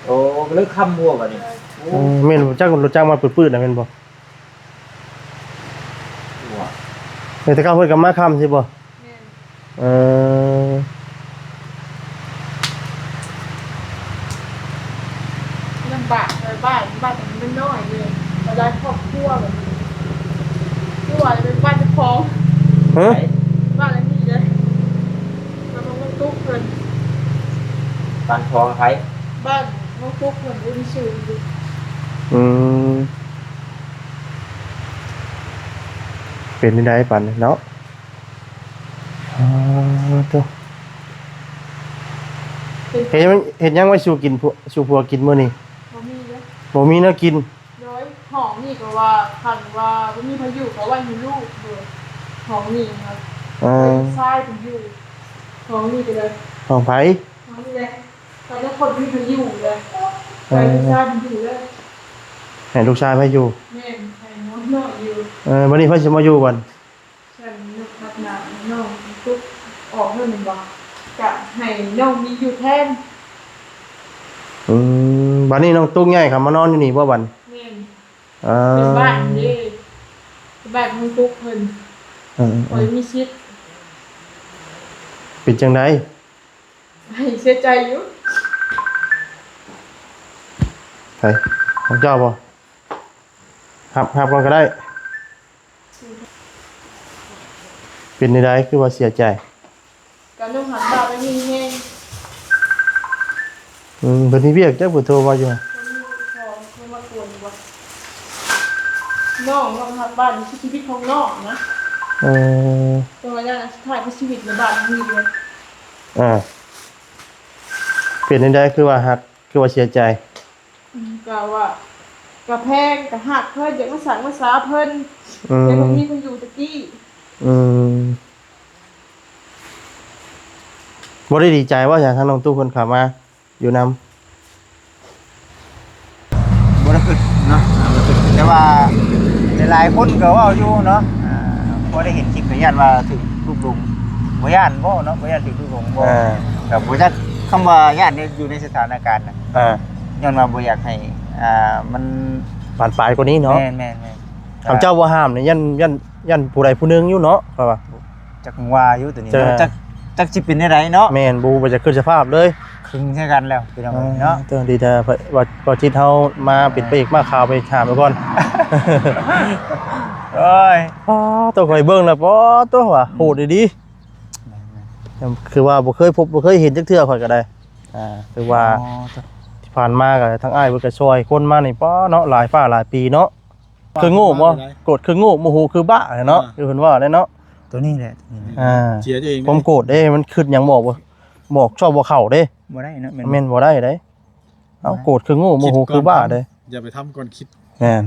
ໂອ້ ກໍເລີຍຄ່ຳຫົວບັດນີ້. ເອີ ແມ່ນບໍ່ຈັກ ລົດຈັກມາປຶດໆນະ ແມ່ນບໍ່? ເອີ ແຕ່ເກົ່າເພິ່ນກໍມາຄ່ຳຊິບໍ່? ແມ່ນ. ເອີ ລຳບາກ ແຖວບ້ານ ບ້ານມັນນ້ອຍເດ້ ຫຼາຍຄອບຄົວແບບນີ້ ຄືວ່າເປັນບ້ານເຈົ້າຂອງ. ຮະ? ບ້ານຫຼັງນີ້ເດ້ ບ້ານຂອງນ້ອງຕຸກເພິ່ນ. ບ້ານຂອງໃຜ? ບ້ານນ້ອງຕຸກເພິ່ນ ບໍ່ມີຊື່ຢູ່. ອືມ ເປັນຈັ່ງໃດບັດນີ້ເນາະ? ອໍ ໂທ້ ເຮັດຫຍັງ ເຮັດຫຍັງໄວ້ສູ່ກິນ ສູ່ຜົວກິນມື້ນີ້? ບໍ່ມີເດ້ ບໍ່ມີແນວກິນ. ໂດຍ ຫ້ອງນີ້ກໍວ່າ ຄັນວ່າບໍ່ມີໃຜຢູ່ກໍໄວ້ໃຫ້ລູກ. ໂດຍ ຫ້ອງນີ້ນະ ເອີ ໃຫ້ລູກຊາຍເພິ່ນຢູ່. ຫ້ອງນີ້ກໍໄດ້. ຫ້ອງໃຜ? ຫ້ອງນີ້ແຫຼະ. ກໍໄດ້ຄົນມີໃຜຢູ່ເລີຍ ເອີ ໃຫ້ລູກຊາຍເພິ່ນຢູ່ເລີຍ. ໃຫ້ລູກຊາຍໄປຢູ່. ແມ່ນ ໃຫ້ນ້ອງນ້ອຍຢູ່. ເອີ ບັດນີ້ໃຜຊິມາຢູ່ບັດ? ຊັ້ນຍົກຮັບໜ້ານ້ອງຕຸກອອກເລີຍແມ່ນບໍ່? ກະໃຫ້ນ້ອງມີຢູ່ແທນ. ອືມ ບັດນີ້ນ້ອງຕຸກຍ້າຍເຂົ້າມານອນຢູ່ນີ້ບໍ່ບັດ? ແມ່ນ. ເອີ ເປັນບ້ານເດ້ ເປັນບ້ານນ້ອງຕຸກເພິ່ນ. ເອີ ເອີ ຂ້ອຍມີສິດ. ເປັນຈັ່ງໃດ? ໃຫ້ເສຍໃຈຢູ່. ໃຜ? ຂອງເຈົ້າບໍ່? ຮັບ ຮັບກ່ອນກໍໄດ້. ເປັນແນວໃດຄືວ່າເສຍໃຈ? ກໍນ້ອງຮັກບ້ານໄປມີແຮງ. ອືມ ເພິ່ນມີວຽກ ຈັກເພິ່ນໂທມາຢູ່. ເພິ່ນໂທ ໂທມາກວນຢູ່ບໍ່? ນ້ອງ ນ້ອງຮັກບ້ານ ຄືຊີວິດຂອງນ້ອງນະ. ເອີ ແຕ່ວ່າຢ່າງນັ້ນ ສຸດທ້າຍຄືຊີວິດໃນບ້ານນີ້ເດ້. ອ່າ ເປັນແນວໃດ ຄືວ່າຮັກ ຄືວ່າເສຍໃຈ? ອືມ ກໍວ່າ ກໍແພງ ກໍຮັກເພິ່ນ ຢາກມາສ້າງມາສາເພິ່ນ. ອືມ ເພິ່ນມີຄົນຢູ່ແຕ່ກີ້. ອືມ ບໍ່ໄດ້ດີໃຈບໍ່ ທາງນ້ອງຕຸກເພິ່ນເຂົ້າມາຢູ່ນຳ? ບໍ່ໄດ້ຄິດເນາະ ບໍ່ໄດ້ຄິດ ແຕ່ວ່າຫຼາຍໆຄົນກໍເວົ້າຢູ່ເນາະ ອ່າ ພໍໄດ້ເຫັນຄລິບກໍຢ້ານວ່າຖືກລູກຫຼົງ. ບໍ່ຢ້ານບໍ່ເນາະ? ບໍ່ຢ້ານຖືກລູກຫຼົງບໍ່? ອ່າ ກໍບໍ່ຈັກ ຄຳວ່າຢ້ານນີ້ຢູ່ໃນສະຖານະການນະ ອ່າ ຍ້ອນວ່າບໍ່ຢາກໃຫ້ ອ່າ ມັນບານປາຍກວ່ານີ້ເນາະ. ແມ່ນໆໆ ຄຳເຈົ້າບໍ່ຫ້າມນີ້ ຢ້ານ ຢ້ານ ຢ້ານຜູ້ໃດຜູ້ໜຶ່ງຢູ່ເນາະ ຂ້ອຍວ່າ. ຈັກວ່າຢູ່ໂຕນີ້ ຈັກ ຈັກຊິເປັນແນວໃດເນາະ. ແມ່ນ ບໍ່ຮູ້ວ່າຈະຄິດສະພາບເລີຍ ຄຶງໃສ່ກັນແລ້ວພີ່ນ້ອງເອີຍເນາະ. ເອີ ເຖິງດີແຕ່ວ່າ ວ່າຈິດເຮົາມາເປັນພະເອກ ອ່າ ມາຂ່າວໄປຖາມກ່ອນ. ໂອ້ຍ ອໍ ໂຕ ຂ້ອຍເບິ່ງແລ້ວ ປໍໂຕ ວ່າໂຫດອີ່ຫຼີ. ແມ່ນໆ ຄືວ່າບໍ່ເຄີຍພົບ ບໍ່ເຄີຍເຫັນຈັກເທື່ອ ຂ້ອຍກໍໄດ້. ອ່າ ຄືວ່າ ອໍ ທີ່ຜ່ານມາກໍທາງອ້າຍເພິ່ນກໍຊ່ອຍຄົນມານີ້ ປໍເນາະ ຫຼາຍຟ້າຫຼາຍປີເນາະ. ຄືໂງ່ບໍ່? ໂກດຄືໂງ່ ໂມໂຫຄືບ້າເນາະ ອ່າ ຄືເພິ່ນວ່າແຫຼະເນາະ. ໂຕນີ້ແຫຼະ ໂຕນີ້ແຫຼະ ອ່າ ເສຍເອງ ຄວາມໂກດເດ້ ມັນຄິດຫຍັງບໍ່ ບໍ່ ບອກຊອບບໍ່ເຂົ້າເດ້. ບໍ່ໄດ້ເນາະ ແມ່ນ ແມ່ນບໍ່ໄດ້ເດ້. ເອົາ ໂກດຄືໂງ່ ໂມໂຫຄືບ້າເດ້. ຢ່າໄປທຳກ່ອນຄິດ. ແມ່ນ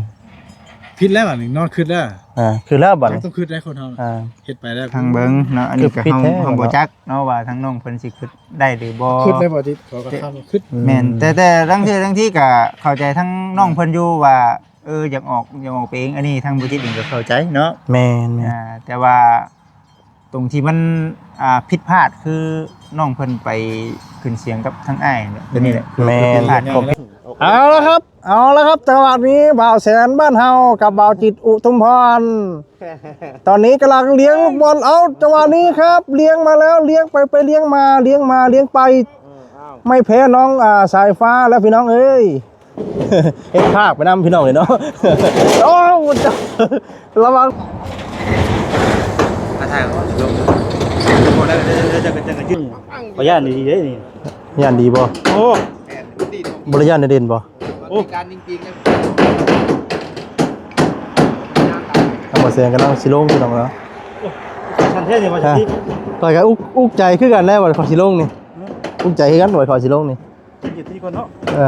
ຜິດແລ້ວບາດນີ້ ນອນຄິດແລ້ວ. ອ່າ ຄືແລ້ວບາດນີ້ ຕ້ອງຄິດໄດ້ຄົນເຮົາ. ອ່າ ເຮັດໄປແລ້ວ ທາງເບິ່ງເນາະ ອັນນີ້ກໍເຮົາ ເຮົາບໍ່ຈັກເນາະວ່າທາງນ້ອງເພິ່ນຊິຄິດໄດ້ຫຼືບໍ່. ຄິດໄດ້ບໍ່ຈິດ ເຂົາກໍຄາດຄິດ. ແມ່ນ ແຕ່ ແຕ່ລາງເທື່ອລາງທີກໍເຂົ້າໃຈທາງນ້ອງເພິ່ນຢູ່ວ່າ ເອີ ຢາກອອກ ຢາກອອກໄປເອງ. ອັນນີ້ທາງບໍ່ຈິດເອງກໍເຂົ້າໃຈເນາະ. ແມ່ນໆ ອ່າ ແຕ່ວ່າ ຕົງທີ່ມັນ ອ່າ ຜິດພາດຄືນ້ອງເພິ່ນໄປຂຶ້ນສຽງກັບທາງອ້າຍ ຕົວນີ້ແຫຼະ ແມ່ນ ຜິດພາດ. ເອົາລະຄັບ ເອົາລະຄັບ ຈັງຫວະນີ້ບ່າວແສນບ້ານເຮົາກັບບ່າວຈິດອຸທຸມພອນ ຕອນນີ້ກຳລັງລ້ຽງລູກບອນ. ເອົາ ຈັງຫວະນີ້ຄັບ ລ້ຽງມາແລ້ວ ລ້ຽງໄປ ໄປລ້ຽງມາ ລ້ຽງມາ ລ້ຽງໄປ ເອີ ເອົາ ໄມ່ແພ້ນ້ອງ ອ່າ ສາຍຟ້າແລ້ວພີ່ນ້ອງເອີຍ. ເຮັດພາກໄປນຳພີ່ນ້ອງເອີຍເນາະ. ໂອ້ ລະວັງ ມາຖ່າຍຮູບ ບໍ່ໄດ້ ບໍ່ຢ້ານດີເດ້ນີ້. ຢ້ານດີບໍ່? ໂອ້ ບໍ່ໄດ້ຢ້ານເດັ່ນບໍ່? ໂອ້ ທາງບໍ່ແສງກຳລັງຊິລົງພີ່ນ້ອງເນາະ. ໂອ້ ຊັ້ນແທ້ນີ້ວ່າຊິ ຂ້ອຍກໍອຸກ ອຸກໃຈຄືກັນແຫຼະວ່າຂ້ອຍຊິລົງນີ້. ອຸກໃຈຄືກັນວ່າຂ້ອຍຊິລົງນີ້. ເຮັດທີ່ກ່ອນເນາະ. ເອີ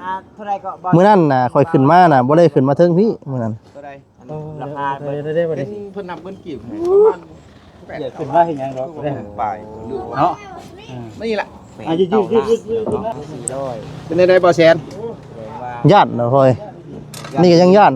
ອ່າ ເທົ່າໃດກໍບໍ່ ມື້ນັ້ນນະ ຂ້ອຍຂຶ້ນມານະ ບໍ່ໄດ້ຂຶ້ນມາເທິງພີ້ມື້ນັ້ນ. ເທົ່າໃດ? ລາຄາເພິ່ນ ເພິ່ນ ເພິ່ນນັບເງິນກີບໃຫ້ປະມານແປດ ຂຶ້ນມາເຮັດຫຍັງດອກ ປາຍເນາະ. ນີ້ລະ ອ່າ ຢືດໆ ເປັນໄດ້ບໍ່ແສນ? ຢ້ານເນາະຂ້ອຍ ນີ້ກໍຍັງຢ້ານ.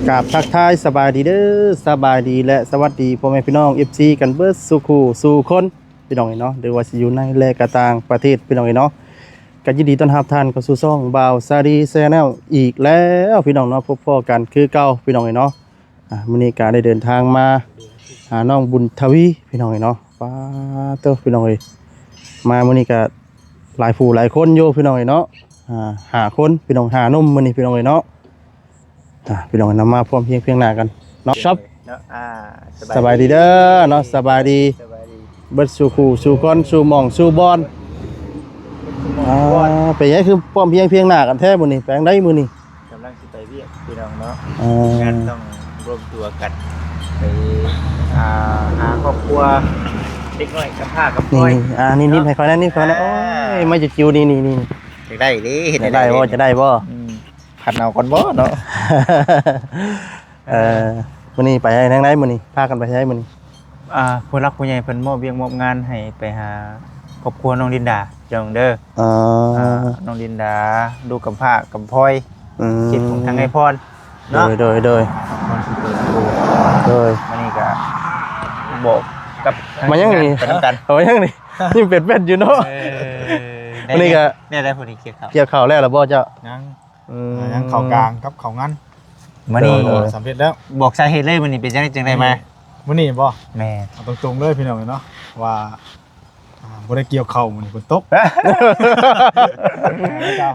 ກາບທັກທາຍສະບາຍດີເດີ້ ສະບາຍດີ ແລະ ສະຫວັດດີພໍ່ແມ່ພີ່ນ້ອງ ເອັຟຊີ ກັນເບິດສູ່ຄູ່ສູ່ຄົນ ພີ່ນ້ອງເອີຍເນາະ ຫຼືວ່າຊິຢູ່ໃນ ແລະ ກະຕ່າງປະເທດ ພີ່ນ້ອງເອີຍເນາະ. ກໍຍິນດີຕ້ອນຮັບທ່ານເຂົ້າສູ່ຊ່ອງບ່າວຊາລີ Channel ອີກແລ້ວ ພີ່ນ້ອງເນາະ. ພົບພໍ້ກັນຄືເກົ່າ ພີ່ນ້ອງເອີຍເນາະ. ອ່າ ມື້ນີ້ກໍໄດ້ເດີນທາງມາຫານ້ອງບຸນທະວີ ພີ່ນ້ອງເອີຍເນາະ. ປາດໂທ້ ພີ່ນ້ອງເອີຍ ມາມື້ນີ້ກໍຫຼາຍຜູ້ຫຼາຍຄົນຢູ່ ພີ່ນ້ອງເອີຍເນາະ. ອ່າ ຫ້າຄົນ ພີ່ນ້ອງ ຫ້າໜຸ່ມມື້ນີ້ ພີ່ນ້ອງເອີຍເນາະ. ອ່າ ພີ່ນ້ອງນຳມາພ້ອມພຽງພຽງໜ້າກັນເນາະ. ຊັບ ເນາະ ອ່າ ສະບາຍດີເດີເນາະ ສະບາຍດີ ສະບາຍດີ ເບິດສູ່ຄູ່ສູ່ຄົນ ສູ່ໝ່ອງສູ່ບ່ອນ. ອ່າ ເປັນຫຍັງຄືພ້ອມພຽງພຽງໜ້າກັນແທ້ມື້ນີ້ ໄປທາງໃດມື້ນີ້? ກຳລັງຊິໄປວຽກ ພີ່ນ້ອງເນາະ. ອ່າ ງານຕ້ອງລວມຕົວກັນໄປ ອ່າ ຫາຄອບຄົວ ເດັກນ້ອຍກຳພ້າກຳພ້ອຍ. ນີ້ ອ່າ ນີ້ ນີ້ໃຫ້ຂ້ອຍແດ່ ນີ້ໃຫ້ຂ້ອຍແດ່. ໂອ້ຍ ມາຈິ້ວໆ ນີ້ໆ ຢາກໄດ້ເດ້ ເຮັດ ຢາກໄດ້ບໍ່? ຢາກໄດ້ບໍ່? ອືມ ພັນເອົາກ່ອນບໍ່ເນາະ. ເອີ ມື້ນີ້ໄປທາງໃດມື້ນີ້ ພາກັນໄປທາງໃດມື້ນີ້? ອ່າ ຜູ້ຫຼັກຜູ້ໃຫຍ່ເພິ່ນມອບວຽກມອບງານໃຫ້ໄປຫາຄອບຄົວນ້ອງລິນດາ ພີ່ນ້ອງເດີ. ອໍ ອ່າ ນ້ອງລິນດາ ລູກກຳພ້າກຳພ້ອຍ ອືມ ເຂດຂອງທາງໄອພອນເນາະ. ໂດຍ ໂດຍ ໂດຍ ພອນຊິເປີດຢູ່ ໂດຍ ມື້ນີ້ກໍບອກກັບທາງ ມາຍັງນີ້ ທີມງານໄປນຳກັນ ເອົາມາຍັງນີ້ ຍິ້ມເປັດໆຢູ່ເນາະ. ເອີ ມື້ນີ້ກໍ ແນວໃດຜູ້ນີ້ກ່ຽວເຂົ້າ ກ່ຽວເຂົ້າແລ້ວລະບໍ່ເຈົ້າ? ຍັງ ອືມ ອ່າ ຍັງເຂົ້າກາງກັບເຂົ້າງານ. ມື້ນີ້ ໂດຍ ສຳເລັດແລ້ວ ບອກສາເຫດເລີຍ ມື້ນີ້ເປັນຈັ່ງໃດຈຶ່ງໄດ້ມາ? ມື້ນີ້ບໍ່? ແມ່ນ ເອົາຕົງໆເລີຍ ພີ່ນ້ອງເອີຍເນາະ ວ່າ ອ່າ ບໍ່ໄດ້ກ່ຽວເຂົ້າມື້ນີ້ ຝົນຕົກ. ເ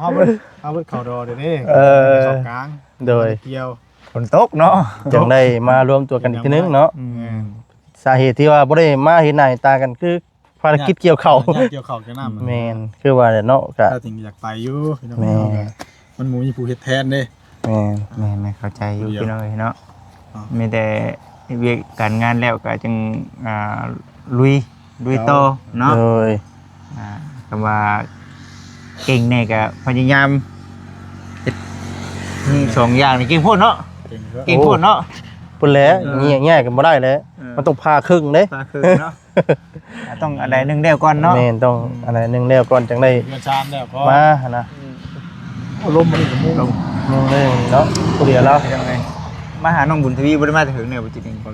ຮົາບໍ່ ເຮົາບໍ່ເຂົ້າດໍເດ້ ເອີ ເຂົ້າກາງ ໂດຍ ບໍ່ໄດ້ກ່ຽວ ຝົນຕົກເນາະ ຈຶ່ງໄດ້ມາລວມຕົວກັນອີກເທື່ອໜຶ່ງເນາະ. ອືມ ສາເຫດທີ່ວ່າບໍ່ໄດ້ມາເຫັນໜ້າເຫັນຕາກັນ ຄືພາລະກິດກ່ຽວເຂົ້າ ຍາກກ່ຽວເຂົ້າກ່ຽວນ້ຳ. ແມ່ນ ຄືວ່າແຫຼະເນາະ ກະ ເຈົ້າຈຶ່ງຢາກໄປຢູ່ ພີ່ນ້ອງ ແມ່ນ ເນາະ ມັນບໍ່ມີຜູ້ເຮັດແທນເດ້. ແມ່ນ ແມ່ນໆ ເຂົ້າໃຈຢູ່ ເຈົ້າ ພີ່ນ້ອງເອີຍເນາະ. ເນາະ ມີແຕ່ວຽກການງານແລ້ວກໍຈຶ່ງ ອ່າ ລຸຍ ລຸຍຕໍ່ເນາະ. ໂດຍ ອ່າ ຄຳວ່າເກັ່ງແດ່ກໍພະຍາຍາມເຮັດ ມີສອງຢ່າງນີ້ເກັ່ງໂພດເນາະ ເກັ່ງໂພດເນາະ. ພຸ້ນແຫຼະ ເອີ ແຍກກັນບໍ່ໄດ້ແຫຼະ ເອີ ມັນຕ້ອງຜ່າເຄິ່ງເດ້ ຜ່າເຄິ່ງເນາະ. ອ່າ ຕ້ອງອັນໃດໜຶ່ງແລ້ວກ່ອນເນາະ. ແມ່ນ ຕ້ອງ ອືມ ອັນໃດໜຶ່ງແລ້ວກ່ອນ ຈັ່ງໄດ້ເຮືອນຊານແລ້ວກ່ອນ ມາຫັ້ນນະ. ອືມ ໂອ້ ລົມມື້ນີ້ກໍມຸ້ງ ລົມມຸ້ງເລີຍມື້ນີ້ເນາະ ຜູ້ດຽວແລ້ວ ມາຫານ້ອງບຸນທະວີ ບໍ່ໄດ້ມາແຕ່ເຫິງແລ້ວ ບໍ່ຈິດເອງ. ເອີ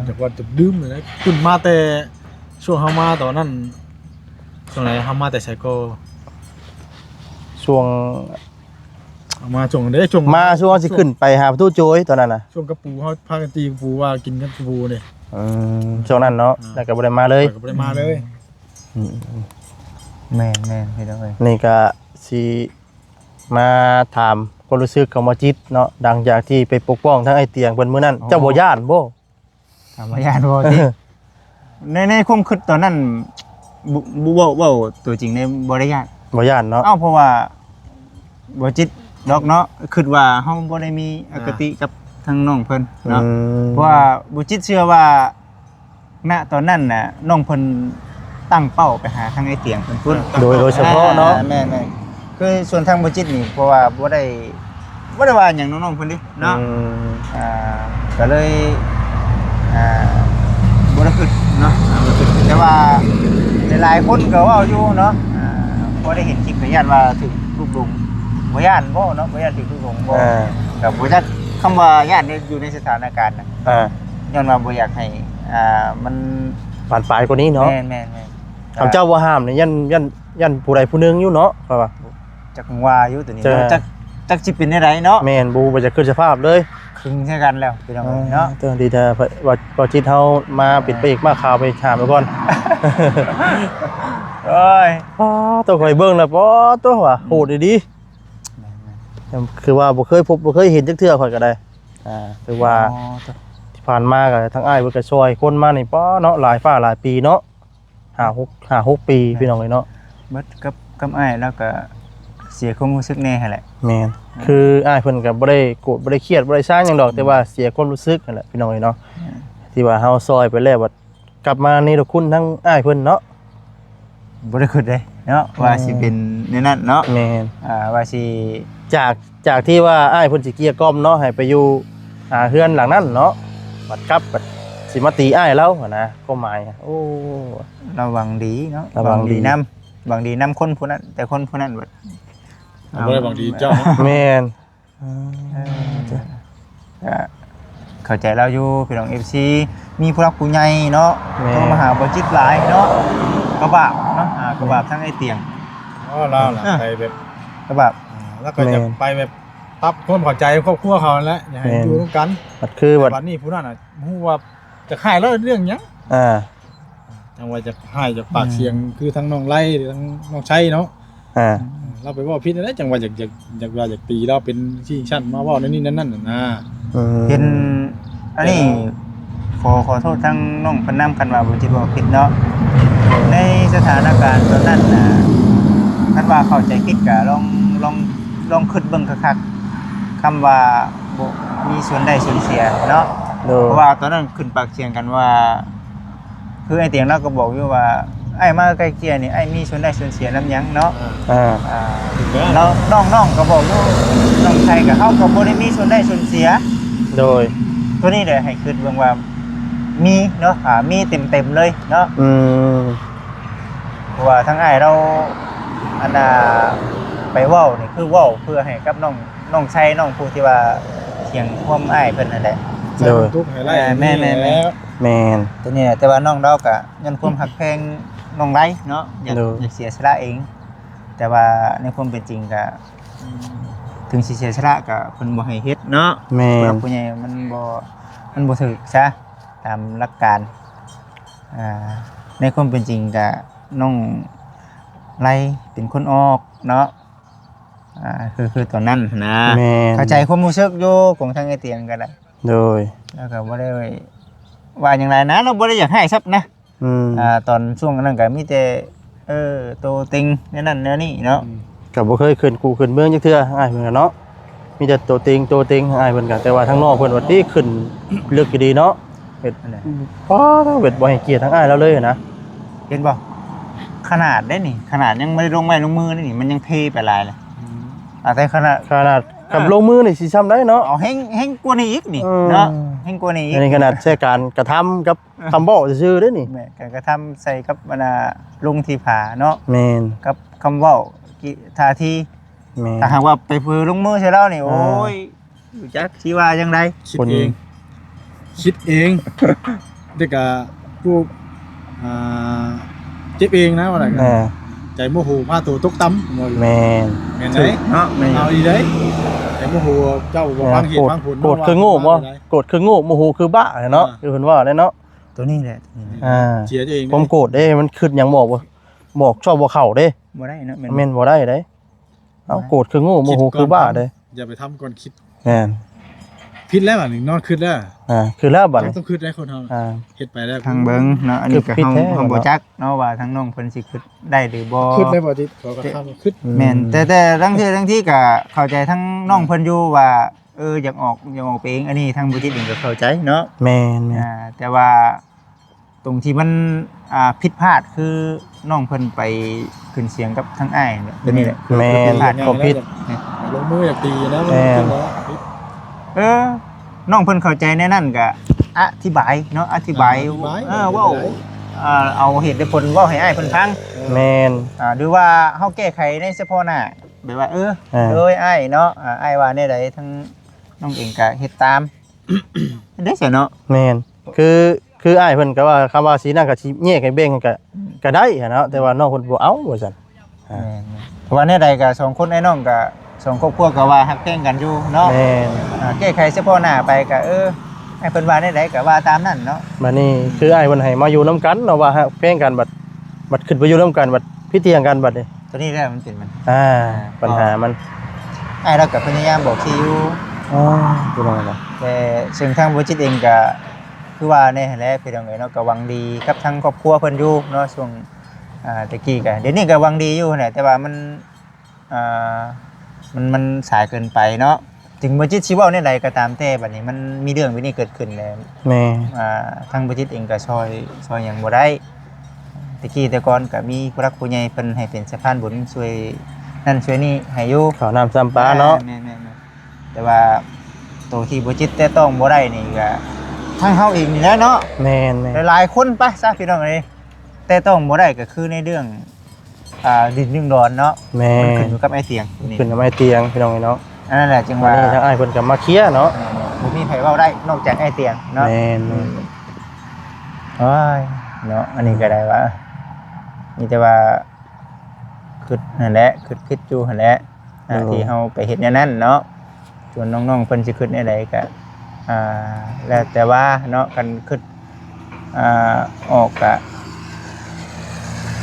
ຈັກວ່າຈະລືມເລີຍ ຂຶ້ນມາແຕ່ຊ່ວງເຮົາມາຕອນນັ້ນ ຊ່ວງໃດເຮົາມາແຕ່ໃສກໍ ຊ່ວງ ເອົາມາຊ່ວງເດ້ ຊ່ວງ ມາຊ່ວງຊິຂຶ້ນໄປຫາປະຕູໂຈຍຕອນນັ້ນນະ ຊ່ວງກະປູ ເຮົາພາກັນຕີກະປູວ່າກິນກັບກະປູນີ້. ອືມ ຊ່ວງນັ້ນເນາະ ອ່າ ແລ້ວກໍບໍ່ໄດ້ມາເລີຍ ຂ້ອຍກໍບໍ່ໄດ້ມາເລີຍ. ອືມ ແມ່ນໆ ພີ່ນ້ອງເອີຍ ນີ້ກໍຊິມາຖາມຄວາມຮູ້ສຶກຂອງບ່າວຈິດເນາະ ຫຼັງຈາກທີ່ໄປປົກປ້ອງທາງອ້າຍຕຽງເພິ່ນມື້ນັ້ນ. ໂອ້ ເຈົ້າບໍ່ຢ້ານບໍ່? ຖາມວ່າຢ້ານບໍ່ຕິ? ໃນ ໃນຄວາມຄິດຕອນນັ້ນ ບໍ່ ບໍ່ ເວົ້າ ເວົ້າຕົວຈິງເລີຍ ບໍ່ໄດ້ຢ້ານ ບໍ່ຢ້ານເນາະ. ເອົ້າ ເພາະວ່າບໍ່ຈິດດອກເນາະ ຄິດວ່າເຮົາບໍ່ໄດ້ມີອະຄະຕິ ອ່າ ກັບທາງນ້ອງເພິ່ນເນາະ. ອືມ ເພາະວ່າບໍ່ຈິດເຊື່ອວ່າ ນະຕອນນັ້ນນະ ນ້ອງເພິ່ນຕັ້ງເປົ້າໄປຫາທາງອ້າຍຕຽງເພິ່ນພຸ້ນ ໂດຍ ໂດຍສະເພາະເນາະ. ອ່າ ແມ່ນໆ ຄືສ່ວນທາງບໍ່ຈິດນີ້ ເພາະວ່າບໍ່ໄດ້ ບໍ່ໄດ້ວ່າຫຍັງນ້ອງໆເພິ່ນເດ້ເນາະ. ອືມ ອ່າ ກໍເລີຍ ອ່າ ບໍ່ໄດ້ຄິດເນາະ ອ່າ ບໍ່ຄິດ ແຕ່ວ່າຫຼາຍໆຄົນກໍເວົ້າຢູ່ເນາະ ອ່າ ພໍໄດ້ເຫັນຄລິບກໍຢ້ານວ່າຖືກລູກຫຼົງ ບໍ່ຢ້ານບໍ່ເນາະ ບໍ່ຢ້ານຖືກລູກຫຼົງບໍ່? ອ່າ ກໍບໍ່ຈັກ ຄຳວ່າຢ້ານນີ້ຢູ່ໃນສະຖານະການນະ ອ່າ ຍ້ອນວ່າບໍ່ຢາກໃຫ້ ອ່າ ມັນບານປາຍກວ່ານີ້ເນາະ. ແມ່ນໆໆ ຄັນເຈົ້າບໍ່ຫ້າມນີ້ ຢ້ານ ຢ້ານ ຢ້ານຜູ້ໃດຜູ້ໜຶ່ງຢູ່ເນາະ ຂ້ອຍວ່າ. ຈັກວ່າຢູ່ຕົວນີ້ ເຈົ້າ ເນາະ ຈັກ ຈັກຊິເປັນແນວໃດເນາະ. ແມ່ນ ບໍ່ຮູ້ວ່າຈະຄິດສະພາບເລີຍ ຄຶງໃສ່ກັນແລ້ວພີ່ນ້ອງເອີຍເນາະ. ເອີ ເຖິງດີແຕ່ວ່າ ວ່າຈິດເຮົາມາເປັນພະເອກມາຂາວໄປຖາມໄວ້ກ່ອນ. ໂອ້ຍ ອໍ ໂຕ ຂ້ອຍເບິ່ງແລ້ວ ອໍ ໂຕ ວ່າໂຫດອີ່ຫຼີ. ແມ່ນໆ ຄືວ່າບໍ່ເຄີຍພົບບໍ່ເຄີຍເຫັນຈັກເທື່ອ ຂ້ອຍກໍໄດ້. ອ່າ ຖືວ່າ ອໍ ທີ່ຜ່ານມາກໍທາງອ້າຍເພິ່ນກໍຊ່ອຍຄົນມານີ້ ປ້າເນາະ ຫຼາຍຟ້າຫຼາຍປີເນາະ ຫ້າຫົກ ຫ້າຫົກປີ ພີ່ນ້ອງເອີຍເນາະ. ເບິດກັບ ກັບອ້າຍ ແລ້ວກໍເສຍຄວາມຮູ້ສຶກແດ່ຫັ້ນແຫຼະ. ແມ່ນ ອ່າ ຄືອ້າຍເພິ່ນກໍບໍ່ໄດ້ໂກດ ບໍ່ໄດ້ຄຽດ ບໍ່ໄດ້ຊ້າຫຍັງດອກ ອືມ ແຕ່ວ່າເສຍຄວາມຮູ້ສຶກຫັ້ນແຫຼະ ພີ່ນ້ອງເອີຍເນາະ. ອືມ ທີ່ວ່າເຮົາຊ່ອຍໄປແລ້ວ ບັດ ກັບມາເນລະຄຸນທັງອ້າຍເພິ່ນເນາະ. ບໍ່ໄດ້ຄິດເດ້ເນາະ ແມ່ນ ວ່າຊິເປັນແນວນັ້ນເນາະ. ແມ່ນ ອ່າ ວ່າຊິ ຈາກ ຈາກທີ່ວ່າອ້າຍເພິ່ນຊິເກຍກ່ອມເນາະ ໃຫ້ໄປຢູ່ ອ່າ ເຮືອນຫຼັງນັ້ນເນາະ ບັດກັບ ບັດຊິມາຕີອ້າຍລາວຫັ້ນນະ ຄວາມໝາຍ. ໂອ້ ລະຫວັງດີເນາະ ລະຫວັງດີ ຫວັງດີນຳ ຫວັງດີນຳຄົນຜູ້ນັ້ນ ແຕ່ຄົນຜູ້ນັ້ນບັດ ບໍ່ໄດ້ຫວັງດີເຈົ້າເນາະ. ແມ່ນ ເອີ ເອີ ກໍເຂົ້າໃຈລາວຢູ່ພີ່ນ້ອງ ເອັຟຊີ ມີຜູ້ຫຼັກຜູ້ໃຫຍ່ເນາະ ແມ່ນ ໂທມາຫາບໍ່ຈິດຫຼາຍເນາະ ກໍບາບເນາະ ອ່າ ກໍບາບທາງອ້າຍຕຽງ ອໍ ລາວນະ ເອີ ໄປແບບ ກໍບາບ ອ່າ ລາວກໍຢາກ ແມ່ນ ໄປແບບປັບຄວາມເຂົ້າໃຈຄອບຄົວເຂົານັ້ນແຫຼະ ຢາກໃຫ້ ແມ່ນ ຢູ່ນຳກັນ ບັດຄືບັດ ບັດນີ້ຜູ້ນັ້ນນະ ບໍ່ຮູ້ວ່າຈະຮ້າຍລາວເລື່ອງຫຍັງ ອ່າ ຈັ່ງວ່າຈະຮ້າຍຈະປາກສຽງ ອືມ ຄືທາງນ້ອງໄລ ຫຼືທາງນ້ອງໄຊເນາະ ອ່າ ເອີ ລາວໄປເວົ້າຜິດນັ້ນແຫຼະ ຈັ່ງວ່າຢາກ ຢາກ ຢາກວ່າຢາກຕີລາວເປັນຊີ້ຊັ້ນ ມາເວົ້າແນວນີ້ແນວນັ້ນນະ ອືມ ເຫັນ ອັນນີ້ ແຕ່ວ່າ ຂໍ ຂໍໂທດທາງນ້ອງເພິ່ນນຳ ຄັນວ່າບໍ່ຈິດເວົ້າຜິດເນາະ ໃນສະຖານະການຕອນນັ້ນນະ ຄັນວ່າເຂົ້າໃຈຜິດກະລອງ ລອງ ລອງຄິດເບິ່ງຄັກໆ ຄຳວ່າບໍ່ມີສ່ວນໄດ້ສ່ວນເສຍເນາະ ໂດຍ ເພາະວ່າຕອນນັ້ນຂຶ້ນປາກສຽງກັນວ່າ ຄືອ້າຍຕຽງລາວກໍບອກຢູ່ວ່າ ອ້າຍມາໄກ່ເກ່ຍນີ້ ອ້າຍມີສ່ວນໄດ້ສ່ວນເສຍນຳຫຍັງເນາະ ອ່າ ອ່າ ແລ້ວ ນ້ອງ ນ້ອງກໍບອກຢູ່ ນ້ອງໄຊກໍ ເຮົາກໍບໍ່ໄດ້ມີສ່ວນໄດ້ສ່ວນເສຍ ໂດຍ ໂຕນີ້ແຫຼະໃຫ້ຄິດເບິ່ງວ່າມີເນາະ ອ່າ ມີເຕັມໆເລີຍເນາະ ອືມ ເພາະວ່າທາງອ້າຍລາວ ອັນນ່າ ໄປເວົ້ານີ້ ຄືເວົ້າເພື່ອໃຫ້ກັບນ້ອງ ນ້ອງໄຊ ນ້ອງຜູ້ທີ່ວ່າຖຽງຄວາມອ້າຍເພິ່ນນັ້ນແຫຼະ ໂດຍ ໃສ່ບັນທຸກໃຫ້ໄລ່ ແມ່ນໆໆ ແມ່ນ ໂຕນີ້ແຫຼະ ແຕ່ວ່ານ້ອງລາວກະຍ້ອນຄວາມຮັກແພງນ້ອງໄລເນາະ ຢາກ ໂດຍ ຢາກເສຍສະຫຼະເອງ ແຕ່ວ່າໃນຄວາມເປັນຈິງກະ ອືມ ເຖິງຊິເສຍສະຫຼະກະເພິ່ນບໍ່ໃຫ້ເຮັດເນາະ ແມ່ນ ຜູ້ຫຼັກຜູ້ໃຫຍ່ມັນບໍ່ ມັນບໍ່ຖືກຊະ ຕາມຫຼັກການ ອ່າ ໃນຄວາມເປັນຈິງກະນ້ອງໄລເປັນຄົນອອກເນາະ ອ່າ ຄື ຄືຕອນນັ້ນຫັ້ນນະ ແມ່ນ ເຂົ້າໃຈຄວາມຮູ້ສຶກຢູ່ຂອງທາງອ້າຍຕຽງກໍໄດ້ ໂດຍ ແລ້ວກໍບໍ່ໄດ້ວ່າຫຍັງຫຼາຍນະ ລາວບໍ່ໄດ້ຢາກໃຫ້ຊັບນະ ອືມ ອ່າ ຕອນຊ່ວງນັ້ນກໍມີແຕ່ ເອີ ໂຕເຕັງແນວນັ້ນແນວນີ້ເນາະ ອືມ ກໍບໍ່ເຄີຍຂຶ້ນກູ່ຂຶ້ນເມືອງຈັກເທື່ອ ອ້າຍເພິ່ນກໍເນາະ ມີແຕ່ໂຕເຕັງ ໂຕເຕັງ ອ້າຍເພິ່ນກໍ ແຕ່ວ່າທາງນ້ອງເພິ່ນວ່າຕິຂຶ້ນເລິກຢູ່ດີເນາະ ເຮັດ ອັນໃດ ປ້າ ເຮັດບໍ່ໃຫ້ກຽດທາງອ້າຍລາວເລີຍນະ ເຫັນບໍ່ ຂະໜາດເດ້ນີ້ ຂະໜາດຍັງບໍ່ໄດ້ລົງໄມ້ລົງມືເດ້ນີ້ ມັນຍັງເພໄປຫຼາຍແລ້ວ ອືມ ອາ ແຕ່ຂະໜາດ ຂະໜາດ ອ່າ ກັບລົງມືນີ້ຊິຊ່ຳໃດເນາະ ເອົາແຮງ ແຮງກວ່ານີ້ອີກນີ້ ເອີ ເນາະ ແຮງກວ່ານີ້ອີກ ອັນນີ້ຂະໜາດໃຊ້ການກະທຳກັບຄຳເວົ້າຊື່ໆເດ້ນີ້ ແມ່ນ ການກະທຳໃສ່ກັບ ອັນນ່າ ລົງທີ່ຜາເນາະ ແມ່ນ ກັບຄຳເວົ້າ ທ່າທີ ແມ່ນ ຖ້າຫາກວ່າໄປເຜີລົງມືໃສ່ລາວນີ້ ອ່າ ໂອ້ຍ ບໍ່ຈັກຊິວ່າຈັ່ງໃດ ຄິດເອງ ຄິດເອງ ແຕ່ກະຜູ້ ອ່າ ເຈັບເອງນະ ວ່າໄດ້ ອ່າ ໃຈໂມໂຫພາໂຕຕົກຕ່ຳ ແມ່ນ ແມ່ນໄດ໋ ຖືກເນາະ ແມ່ນ ເອົາອີ່ໄດ໋ ໃຈໂມໂຫເຈົ້າບໍ່ຟັງເຫດຟັງຜົນ ໂກດຄືໂງ່ບໍ່ ໂກດຄືໂງ່ ໂມໂຫຄືບ້າເນາະ ອ່າ ຄືເພິ່ນວ່າແຫຼະເນາະ ໂຕນີ້ແຫຼະ ອ່າ ເສຍຕົວເອງ ຄວາມໂກດເດ້ ມັນຄິດຫຍັງບໍ່ ບໍ່ ບອກຊອບບໍ່ເຂົ້າເດ້ ບໍ່ໄດ້ເນາະ ແມ່ນ ແມ່ນບໍ່ໄດ້ເດ້ ເອົາ ໂກດຄືໂງ່ ໂມໂຫຄືບ້າເດ້ ຢ່າໄປທຳກ່ອນຄິດ ແມ່ນ ຜິດແລ້ວບາດນີ້ ນອນຄິດແລ້ວ ອ່າ ຄືແລ້ວບາດນີ້ ຕ້ອງຄິດໄດ້ຄົນເຮົາ ອ່າ ເຮັດໄປແລ້ວ ທາງເບິ່ງເນາະ ອັນນີ້ກໍເຮົາ ເຮົາບໍ່ຈັກເນາະວ່າທາງນ້ອງເພິ່ນຊິຄິດໄດ້ຫຼືບໍ່ ຄິດໄດ້ບໍ່ຈິດ ເຂົາກໍທຳຄິດ ແມ່ນ ແຕ່ ແຕ່ລາງເທື່ອລາງທີກໍເຂົ້າໃຈທາງນ້ອງເພິ່ນຢູ່ວ່າ ເອີ ຢາກອອກ ຢາກອອກໄປເອງ ອັນນີ້ທາງບໍ່ຈິດເອງກໍເຂົ້າໃຈເນາະ ແມ່ນໆ ອ່າ ແຕ່ວ່າ ຕົງທີ່ມັນ ອ່າ ຜິດພາດຄືນ້ອງເພິ່ນໄປຂຶ້ນສຽງກັບທາງອ້າຍນີ້ແຫຼະ ຕົວນີ້ແຫຼະ ແມ່ນ ຜິດພາດ ຄວາມຜິດ ລົງມືຢາກຕີນະ ແມ່ນ ເອີ ນ້ອງເພິ່ນເຂົ້າໃຈໃນນັ້ນກະອະທິບາຍເນາະ ອະທິບາຍ ອະທິບາຍ ເອີ ເວົ້າ ເອີ ເອົາເຫດເອົາຜົນເວົ້າໃຫ້ອ້າຍເພິ່ນຟັງ ແມ່ນ ອ່າ ຫຼືວ່າເຮົາແກ້ໄຂໃນສະເພາະໜ້າ ແບບວ່າ ເອີ ເອີ ໂດຍອ້າຍເນາະ ອ່າ ອ້າຍວ່າແນວໃດ ທາງນ້ອງເອງກະເຮັດຕາມ ເດ້ຊະເນາະ ແມ່ນ ຄື ຄືອ້າຍເພິ່ນກໍວ່າ ຄຳວ່າຊິນັ້ນກໍຊິແຍກໃຫ້ແບ່ງກໍ ອືມ ກໍໄດ້ຫັ້ນເນາະ ແຕ່ວ່ານ້ອງເພິ່ນບໍ່ເອົາວ່າຊັ້ນ ອ່າ ແມ່ນໆ ເພາະວ່າແນວໃດກໍສອງຄົນອ້າຍນ້ອງກໍ ສອງຄອບຄົວກໍວ່າຮັກແພງກັນຢູ່ເນາະ ແມ່ນ ອ່າ ແກ້ໄຂສະເພາະໜ້າໄປກໍ ເອີ ໃຫ້ເພິ່ນວ່າແນວໃດກໍວ່າຕາມນັ້ນເນາະ ບັດນີ້ ອືມ ຄືອ້າຍເພິ່ນໃຫ້ມາຢູ່ນຳກັນເນາະ ວ່າຮັກແພງກັນ ບັດ ບັດຂຶ້ນໄປຢູ່ນຳກັນ ບັດຜິດຖຽງກັນບັດນີ້ ຕົວນີ້ແຫຼະມັນເປັນມັນ ອ່າ ອ່າ ບັນຫາມັນ ອ້າຍລາວກໍພະຍາຍາມບອກທີ່ຢູ່ ອໍ ແຕ່ເຊິ່ງທາງບໍ່ຈິດເອງກໍ ຄືວ່າແນ່ຫັ້ນແຫຼະພີ່ນ້ອງເອີຍເນາະ ກໍຫວັງດີກັບທາງຄອບຄົວເພິ່ນຢູ່ເນາະ ຊ່ວງ ອ່າ ແຕ່ກີ້ກໍ ດຽວນີ້ກໍຫວັງດີຢູ່ຫັ້ນແຫຼະ ແຕ່ວ່າມັນ ອ່າ ມັນ ມັນສາຍເກີນໄປເນາະ ເຖິງບໍ່ຈິດຊິເວົ້າແນວໃດກໍຕາມແຕ່ ບັດນີ້ມັນມີເລື່ອງແບບນີ້ເກີດຂຶ້ນແລ້ວ ແມ່ນ ອ່າ ທາງບໍ່ຈິດເອງກໍຊ່ອຍ ຊ່ອຍຫຍັງບໍ່ໄດ້ ແຕ່ກີ້ແຕ່ກ່ອນກໍມີຜູ້ຫຼັກຜູ້ໃຫຍ່ເພິ່ນໃຫ້ເປັນສະພານບຸນຊ່ວຍນັ້ນຊ່ວຍນີ້ໃຫ້ຢູ່ ເຂົ້ານ້ຳຊ້ຳປາເນາະ ແມ່ນໆໆ ແຕ່ວ່າໂຕທີ່ບໍ່ຈິດແຕະຕ້ອງບໍ່ໄດ້ນີ້ກໍທາງເຮົາເອງນີ້ແຫຼະເນາະ ແມ່ນໆ ຫຼາຍໆຄົນໄປຊະພີ່ນ້ອງເອີຍ ແຕະຕ້ອງບໍ່ໄດ້ກໍຄືໃນເລື່ອງ ອ່າ ດິນເລື່ອງດອນເນາະ ແມ່ນ ມັນຂຶ້ນຢູ່ກັບອ້າຍຕຽງນີ້ ຂຶ້ນກັບອ້າຍຕຽງພີ່ນ້ອງເອີຍເນາະ ອັນນັ້ນແຫຼະຈຶ່ງວ່າ ອັນນີ້ທາງອ້າຍເພິ່ນກໍມາເຄລຍເນາະ ແມ່ນ ບໍ່ມີໃຜເວົ້າໄດ້ນອກຈາກອ້າຍຕຽງເນາະ. ແມ່ນ ອືມ ໂອ້ຍເນາະ ອັນນີ້ກໍໄດ້ວ່າ ມີແຕ່ວ່າຄິດຫັ້ນແຫຼະ ຄິດຜິດຢູ່ຫັ້ນແຫຼະ ອ່າ ໂດຍ ທີ່ເຮົາໄປເຮັດແນວນັ້ນເນາະ. ສ່ວນນ້ອງໆເພິ່ນຊິຄິດແນວໃດກໍ ອ່າ ແລ້ວແຕ່ວ່າເນາະ ຄັນຄິດ ອ່າ ອອກກະ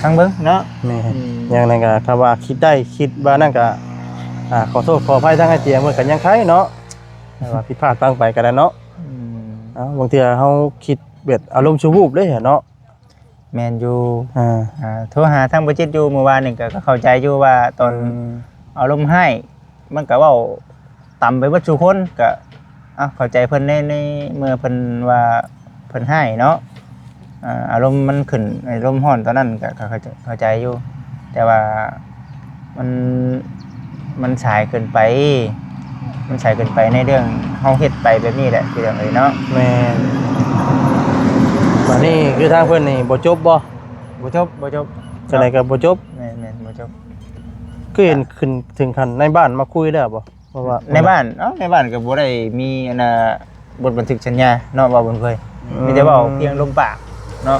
ຟັງເບິ່ງເນາະ. ແມ່ນ ອືມ ຢ່າງໃດກໍຖ້າວ່າຄິດໄດ້ ຄິດວ່ານັ້ນກໍ ອ່າ ຂໍໂທດຂໍອະໄພທາງອ້າຍຕຽງເພິ່ນກໍຍັງໄຄເນາະ ແຕ່ວ່າຜິດພາດພລັ້ງໄປກໍໄດ້ເນາະ. ອືມ ເອົ້າ ບາງເທື່ອເຮົາຄິດແບບອາລົມຊົ່ວວູບເດ້ເນາະ. ແມ່ນຢູ່ ອ່າ ອ່າ ໂທຫາທາງບໍ່ຈິດຢູ່ມື້ວານນີ້ ກໍ ກໍເຂົ້າໃຈຢູ່ວ່າຕອນ ອືມ ອາລົມຮ້າຍ ມັນກໍເວົ້າຕຳໄປເບິດສູ່ຄົນ ກໍ ເອົ້າ ເຂົ້າໃຈເພິ່ນໃນ ໃນເມື່ອເພິ່ນວ່າເພິ່ນຮ້າຍເນາະ. ອ່າ ອາລົມມັນຂຶ້ນ ອາລົມຮ້ອນຕອນນັ້ນ ກໍ ກໍເຂົ້າໃຈ ເຂົ້າໃຈຢູ່ ແຕ່ວ່າມັນ ມັນສາຍເກີນໄປ ມັນສາຍເກີນໄປໃນເລື່ອງເຮົາເຮັດໄປແບບນີ້ແຫຼະ ພີ່ນ້ອງເອີຍເນາະ. ແມ່ນ ບາດນີ້ຄືທາງເພິ່ນນີ້ບໍ່ຈົບບໍ່? ບໍ່ຈົບ ບໍ່ຈົບ ຈັ່ງໃດກໍບໍ່ຈົບ. ແມ່ນໆ ບໍ່ຈົບ ຄືເຫັນຂຶ້ນເຖິງຂັ້ນໃນບ້ານມາຄຸຍແລ້ວບໍ່? ເພາະວ່າໃນບ້ານ ເອົ້າ ໃນບ້ານກໍບໍ່ໄດ້ມີອັນນ່າ ບົດບັນທຶກສັນຍາເນາະ ເວົ້າບໍ່ເຄີຍ ອືມ ມີແຕ່ເວົ້າພຽງລົມປາກເນາະ.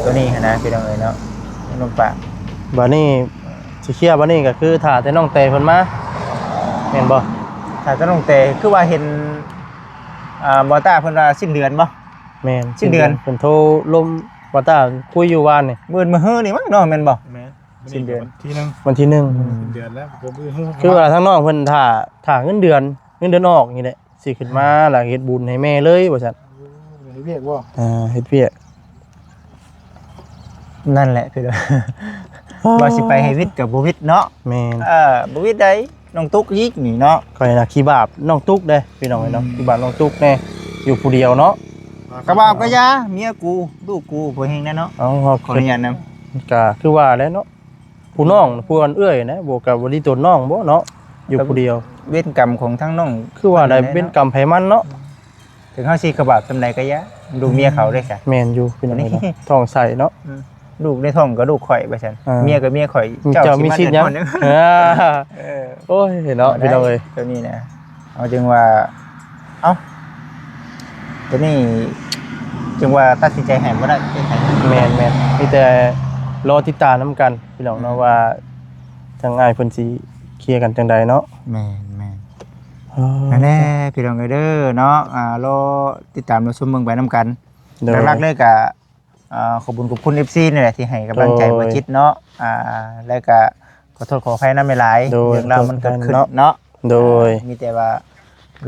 ໂຕນີ້ຫັ້ນນະ ພີ່ນ້ອງເອີຍເນາະ ພຽງລົມປາກ. ບາດນີ້ຊິເຄຍບາດນີ້ກໍຄືຖ້າແຕ່ນ້ອງແຕເພິ່ນມາ ແມ່ນບໍ່? ຖ້າແຕ່ນ້ອງແຕ ຄືວ່າເຫັນ ອ່າ ບໍ່ຕາເພິ່ນວ່າສິ້ນເດືອນບໍ່? ແມ່ນ ສິ້ນເດືອນ ເພິ່ນໂທລົມບໍ່ຕາຄຸຍຢູ່ວານນີ້ ມື້ອື່ນມື້ຮືນີ້ມັ້ງເນາະ ແມ່ນບໍ່? ແມ່ນ ສິ້ນເດືອນ ວັນທີໜຶ່ງ ວັນທີໜຶ່ງ ອືມ ສິ້ນເດືອນແລ້ວ ຄືວ່າທາງນ້ອງເພິ່ນຖ້າ ຖ້າເງິນເດືອນ ເງິນເດືອນອອກນີ້ແຫຼະ ຊິຂຶ້ນມາ ແລ້ວເຮັດບຸນໃຫ້ແມ່ເລີຍວ່າຊັ້ນ. ໂອ້ ເຮັດວຽກບໍ່? ອ່າ ເຮັດວຽກ ນັ້ນແຫຼະ ພີ່ນ້ອງ ວ່າຊິໄປໃຫ້ວິດກໍບໍ່ວິດເນາະ. ແມ່ນ ເອີ ບໍ່ວິດໃດ ນ້ອງຕຸກອີກນີ້ເນາະ. ຂ້ອຍນະຂີ້ບາບນ້ອງຕຸກເດ້ ພີ່ນ້ອງເອີຍເນາະ ອືມ ຂີ້ບາບນ້ອງຕຸກແດ່ ຢູ່ຜູ້ດຽວເນາະ. ກະບາບກະຢາ ເມຍກູ ລູກກູ ບໍ່ແຮງແນ່ເນາະ. ເອົາ ຂໍອະນຸຍາດນຳ ກະຄືວ່າແຫຼະເນາະ ຜູ້ນ້ອງ ຜູ້ເອື້ອຍນະ ບໍ່ ກະບໍ່ດີຕົນນ້ອງບໍ່ເນາະ ຢູ່ຜູ້ດຽວ. ເວນກຳຂອງທາງນ້ອງ ຄືວ່າໄດ້ ເວນກຳໃຜມັນເນາະ. ເຖິງເຮົາຊິຂະບາບສ່ຳໃດກໍຢ່າ ລູກເມຍເຂົາເດ້ຊະ. ແມ່ນຢູ່ ພີ່ນ້ອງເອີຍເນາະ ທ້ອງໃສ່ເນາະ. ອືມ ລູກໃນທ້ອງກໍລູກຂ້ອຍວ່າຊັ້ນ ອ່າ ເມຍກໍເມຍຂ້ອຍ ເຈົ້າ ເຈົ້າມີສິດຫຍັງ? ເອີ ໂອ້ຍເນາະ ພີ່ນ້ອງເອີຍ ຕົວນີ້ນະ ເຮົາຈຶ່ງວ່າ ເອົ້າ ຕົວນີ້ຈຶ່ງວ່າຕັດສິນໃຈໃຫ້ບໍ່ໄດ້. ແມ່ນໆ ມີແຕ່ລໍຕິດຕາມນຳກັນ ພີ່ນ້ອງເນາະ ອືມ ວ່າທາງອ້າຍເພິ່ນຊິເຄຍກັນຈັ່ງໃດເນາະ. ແມ່ນໆ ເອີ ນັ້ນແຫຼະ ພີ່ນ້ອງເອີຍເດີເນາະ ອ່າ ລໍຕິດຕາມ ລໍຊົມເບິ່ງໄປນຳກັນ. ໂດຍ ຫຼັກໆເລີຍກະ ອ່າ ຂອບບຸນຂອບຄຸນເອັຟຊີນີ້ແຫຼະ ທີ່ໃຫ້ກຳລັງໃຈ ໂດຍ ບໍ່ຈິດເນາະ. ອ່າ ແລ້ວກະ ຂໍໂທດຂໍອະໄພນຳຫຼາຍໆ ໂດຍ ເລື່ອງລາວມັນເກີດຂຶ້ນເນາະ. ໂດຍ ມີແຕ່ວ່າ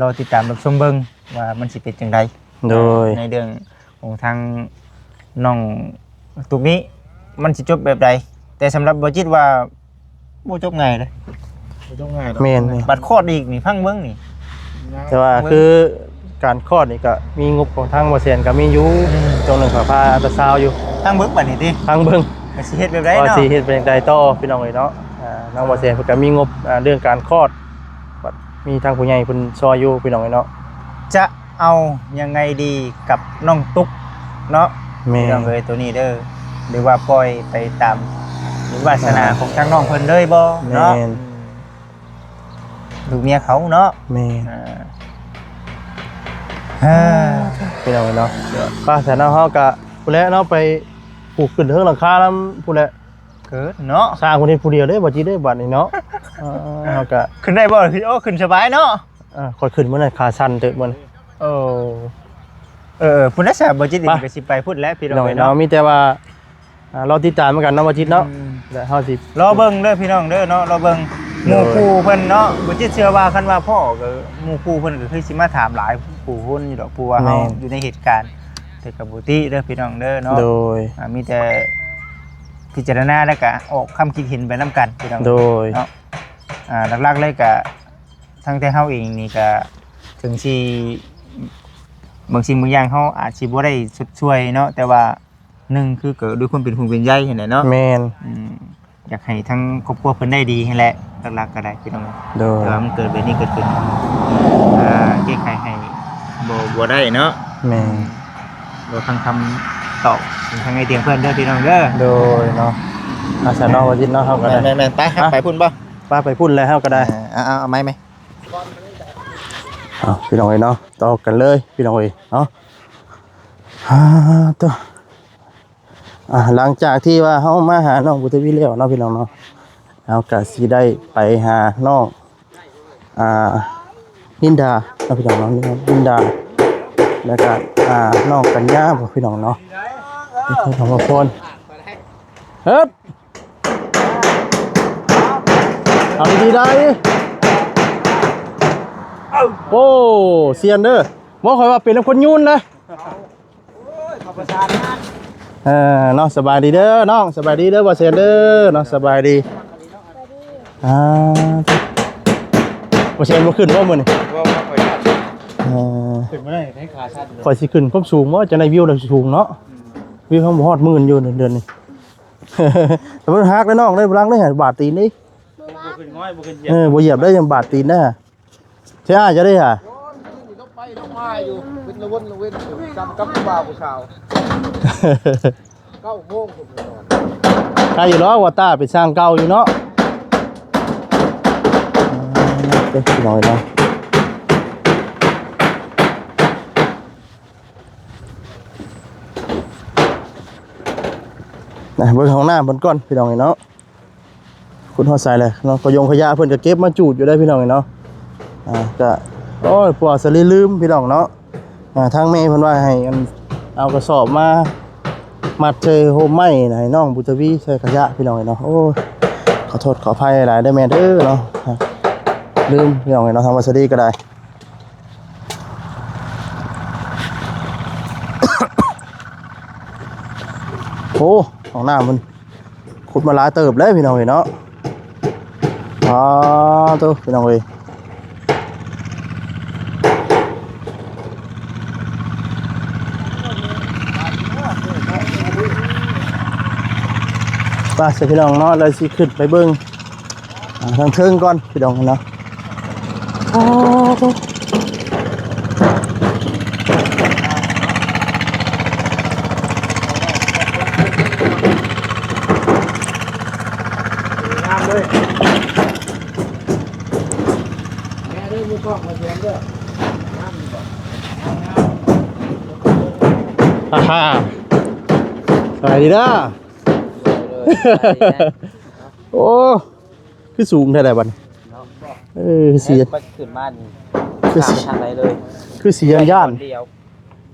ລໍຕິດຕາມຮັບຊົມເບິ່ງວ່າມັນຊິເປັນຈັ່ງໃດ. ໂດຍ ໃນເລື່ອງຂອງທາງນ້ອງຕຸກນີ້ ມັນຊິຈົບແບບໃດ ແຕ່ສຳລັບບໍ່ຈິດວ່າ ບໍ່ຈົບງ່າຍເດ້ ບໍ່ຈົບງ່າຍດອກ. ແມ່ນໆ ບັດຄອດອີກນີ້ ຟັງເບິ່ງນີ້ ແຕ່ວ່າຄືການຄອດນີ້ກໍມີງົບຂອງທາງບໍ່ແສນກໍມີຢູ່. ອືມ ຊ່ວງໜຶ່ງກໍພາອັນຕາຊາວຢູ່. ຟັງເບິ່ງບັດນີ້ຕິ ຟັງເບິ່ງ ວ່າຊິເຮັດແບບໃດເນາະ ວ່າຊິເຮັດເປັນຈັ່ງໃດຕໍ່ ພີ່ນ້ອງເອີຍເນາະ. ອ່າ ທາງບໍ່ແສນເພິ່ນກໍມີງົບ ອ່າ ເລື່ອງການຄອດ ບັດມີທາງຜູ້ໃຫຍ່ເພິ່ນຊ່ອຍຢູ່ ພີ່ນ້ອງເອີຍເນາະ. ຈະເອົາຍັງໄງດີກັບນ້ອງຕຸກເນາະ. ແມ່ນ ພີ່ນ້ອງເອີຍ ໂຕນີ້ເດີ ຫຼືວ່າປ່ອຍໄປຕາມບຸນວາສະໜາ ແມ່ນ ຂອງທາງນ້ອງເພິ່ນເລີຍບໍ່ເນາະ. ແມ່ນ ອືມ ລູກເມຍເຂົາເນາະ. ແມ່ນ ເອີ ພີ່ນ້ອງເອີຍເນາະ ໄປຊະເນາະ ເຮົາກະພຸ້ນແຫຼະເນາະ ໄປຜູກຂຶ້ນເທິງຫຼັງຄານຳພຸ້ນແຫຼະ. ເກີດເນາະ ສ້າງຄົນເຮັດຜູ້ດຽວເດ້ ບໍ່ຈິດເດ້ ບາດນີ້ເນາະ. ເອີ ເຮົາກະຂຶ້ນໄດ້ບໍ່? ໂອ້ ຂຶ້ນສະບາຍເນາະ. ເອີ ຂ້ອຍຂຶ້ນມື້ນັ້ນຂາສັ່ນເຕີບມື້ນັ້ນ. ໂອ້ ເອີໆ ພຸ້ນແຫຼະຊະ ບໍ່ຈິດ ໄປ ກໍຊິໄປພຸ້ນແຫຼະ ພີ່ນ້ອງເອີຍເນາະ. ມີແຕ່ວ່າ ອ່າ ລໍຕິດຕາມນຳກັນເນາະ ບໍ່ຈິດເນາະ. ອືມ ແລ້ວເຮົາຊິລໍເບິ່ງເດີ ພີ່ນ້ອງເດີເນາະ ລໍເບິ່ງ ໂດຍ ໝູ່ຄູ່ເພິ່ນເນາະ. ບໍ່ຈິດເຊື່ອວ່າ ຄັນວ່າພໍ້ກໍໝູ່ຄູ່ເພິ່ນກໍຄືຊິມາຖາມຫຼາຍຄູ່ຄົນຢູ່ດອກ ເພາະວ່າເຮົາ ແມ່ນ ຢູ່ໃນເຫດການ ແຕ່ກໍບໍ່ຕິເດີ ພີ່ນ້ອງເດີເນາະ. ໂດຍ ອ່າ ມີແຕ່ ພິຈາລະນາ ແລ້ວກະອອກຄຳຄິດເຫັນໄປນຳກັນ ພີ່ນ້ອງ ໂດຍ ເນາະ. ອ່າ ຫຼັກໆເລີຍກະ ທັງແຕ່ເຮົາເອງນີ້ກະ ເຖິງຊິ ບາງສິ່ງບາງຢ່າງເຮົາອາດຊິບໍ່ໄດ້ຊົດຊ່ວຍເນາະ ແຕ່ວ່າໜຶ່ງຄືກໍດ້ວຍຄວາມເປັນຫ່ວງເປັນໃຍຫັ້ນແຫຼະເນາະ. ແມ່ນ ອືມ ຢາກໃຫ້ທາງຄອບຄົວເພິ່ນໄດ້ດີຫັ້ນແຫຼະ ຫຼັກໆກໍໄດ້ ພີ່ນ້ອງ. ໂດຍ ແຕ່ວ່າມັນເກີດແບບນີ້ເກີດຂຶ້ນ ອ່າ ແກ້ໄຂໃຫ້ບໍ່ ບໍ່ໄດ້ເນາະ. ແມ່ນ ອືມ ລໍຟັງຄຳຕອບຂອງທາງອ້າຍຕຽງເພິ່ນເດີ ພີ່ນ້ອງເດີ. ໂດຍເນາະ ອາ ຊັ້ນເນາະ ບໍ່ຈິດເນາະ ເຮົາກໍໄດ້ ແມ່ນໆ ໄປ ໄປພຸ້ນບໍ່? ໄປ ໄປພຸ້ນແລ້ວ ເຮົາກໍໄດ້. ເອີ ເອົາໆ ເອົາໄມ້ໄໝ? ເອົາ ພີ່ນ້ອງເອີຍເນາະ ຕໍ່ກັນເລີຍພີ່ນ້ອງເອີຍເນາະ. ອາ ໂຕ ອ່າ ຫຼັງຈາກທີ່ວ່າເຮົາມາຫານ້ອງບຸດທະວີແລ້ວເນາະ ພີ່ນ້ອງເນາະ ເຮົາກະຊິໄດ້ໄປຫານ້ອງ ອ່າ ນິນດາເນາະ ພີ່ນ້ອງເນາະ ນິນດາ ແລ້ວກະ ອ່າ ນ້ອງກັນຍາ ພີ່ນ້ອງເນາະ ເຮັດໃຫ້ຂອງພອນ ເຮັດ ເອົາດີໆ ໄດ້ ໂອ້ ຊຽນເດີ ບໍ່ ຂ້ອຍວ່າເປັນນຳຄົນຍູນນະ. ເອີ ເນາະ ສະບາຍດີເດີນ້ອງ ສະບາຍດີເດີ ບໍ່ແຊນເດີເນາະ ສະບາຍດີ. ອ່າ ບໍ່ແຊນບໍ່ຂຶ້ນບໍ່ມື້ນີ້? ບໍ່ ບໍ່ຄ່ອຍ ເອີ ຂຶ້ນບໍ່ໄດ້ ໃຫ້ຂາສັ່ນ. ຂ້ອຍຊິຂຶ້ນຄວາມສູງບໍ່ ຈັ່ງໃດວິວລະສູງເນາະ ອືມ ວິວເຮົາບໍ່ຮອດໝື່ນຢູ່ເດືອນນີ້. ແຕ່ມັນຫັກເດ້ນ້ອງເດ້ ຫຼັງເດ້ ບາດຕີນເດ້ ບໍ່ຂຶ້ນງອຍ ບໍ່ຂຶ້ນຢຽບ ເອີ ບໍ່ຢຽບໄດ້ ບາດຕີນນະ. ເຈົ້າອ້າຍເຈົ້າເດ້ຫາ? ໂອ້ຍ ຄືນນີ້ລະໄປລະມາຢູ່ ເປັນລະວົນລະເວັນຢູ່ ຊ່ຳກັບຜູ້ບ່າວຜູ້ສາວ ເກົ້າໂມງພຸ້ນນອນ. ໃຄຢູ່ເນາະ ວ່າຕາເປັນຊ່າງເກົ່າຢູ່ເນາະ. ອ່າ ເປັນໜ້ອຍເນາະ ນະ ເບິ່ງຫ້ອງນ້ຳເພິ່ນກ່ອນ ພີ່ນ້ອງເອີຍເນາະ. ຂຸດຮອດໃສແລ້ວເນາະ ຂະຍົງຂະຢະເພິ່ນກະເກັບມາຈູດຢູ່ໄດ໋ພີ່ນ້ອງເນາະ. ອ່າ ກະ ໂອ້ຍ ພວກສະລີລືມພີ່ນ້ອງເນາະ. ອ່າ ທາງແມ່ເພິ່ນວ່າໃຫ້ອັນ ເອົາກະສອບມາມັດໃສ່ໂຮມໄມ້ໃຫ້ນ້ອງບຸດທະວີໃສ່ຂະຍະພີ່ນ້ອງເນາະ. ໂອ້ຍ ຂໍໂທດຂໍອະໄພຫຼາຍເດີແມ່ເດີເນາະ ລືມພີ່ນ້ອງເນາະ ທາງວ່າສະລີກະໄດ້. ໂອ້ ຫ້ອງນ້ຳມັນ ຂຸດມາຫຼາຍເຕີບແລ້ວພີ່ນ້ອງເອີຍເນາະ. ອໍ ໂຕ ພີ່ນ້ອງເອີຍ ໄປຊະພີ່ນ້ອງເນາະ ແລ້ວຊິຂຶ້ນໄປເບິ່ງ ອ່າ ທາງເທິງກ່ອນພີ່ນ້ອງເນາະ. ອໍ ໂທ້ ງາມເລີຍ ແມ່ເດີ ມືກ້ອງມາສວນເດີ ງາມຢູ່ບໍ່? ອາຮາ ສະບາຍດີເດີ ໂອ້ ຄືສູງແທ້ໃດບັດນີ້ເນາະ. ເອີ ຄືຊິ ເອີ ມັນຂຶ້ນມານີ້ ຄືຊິ ຂ້າມໄປທາງໃດເລີຍ ຄືຊິຢ້ານ ຄົນດຽວ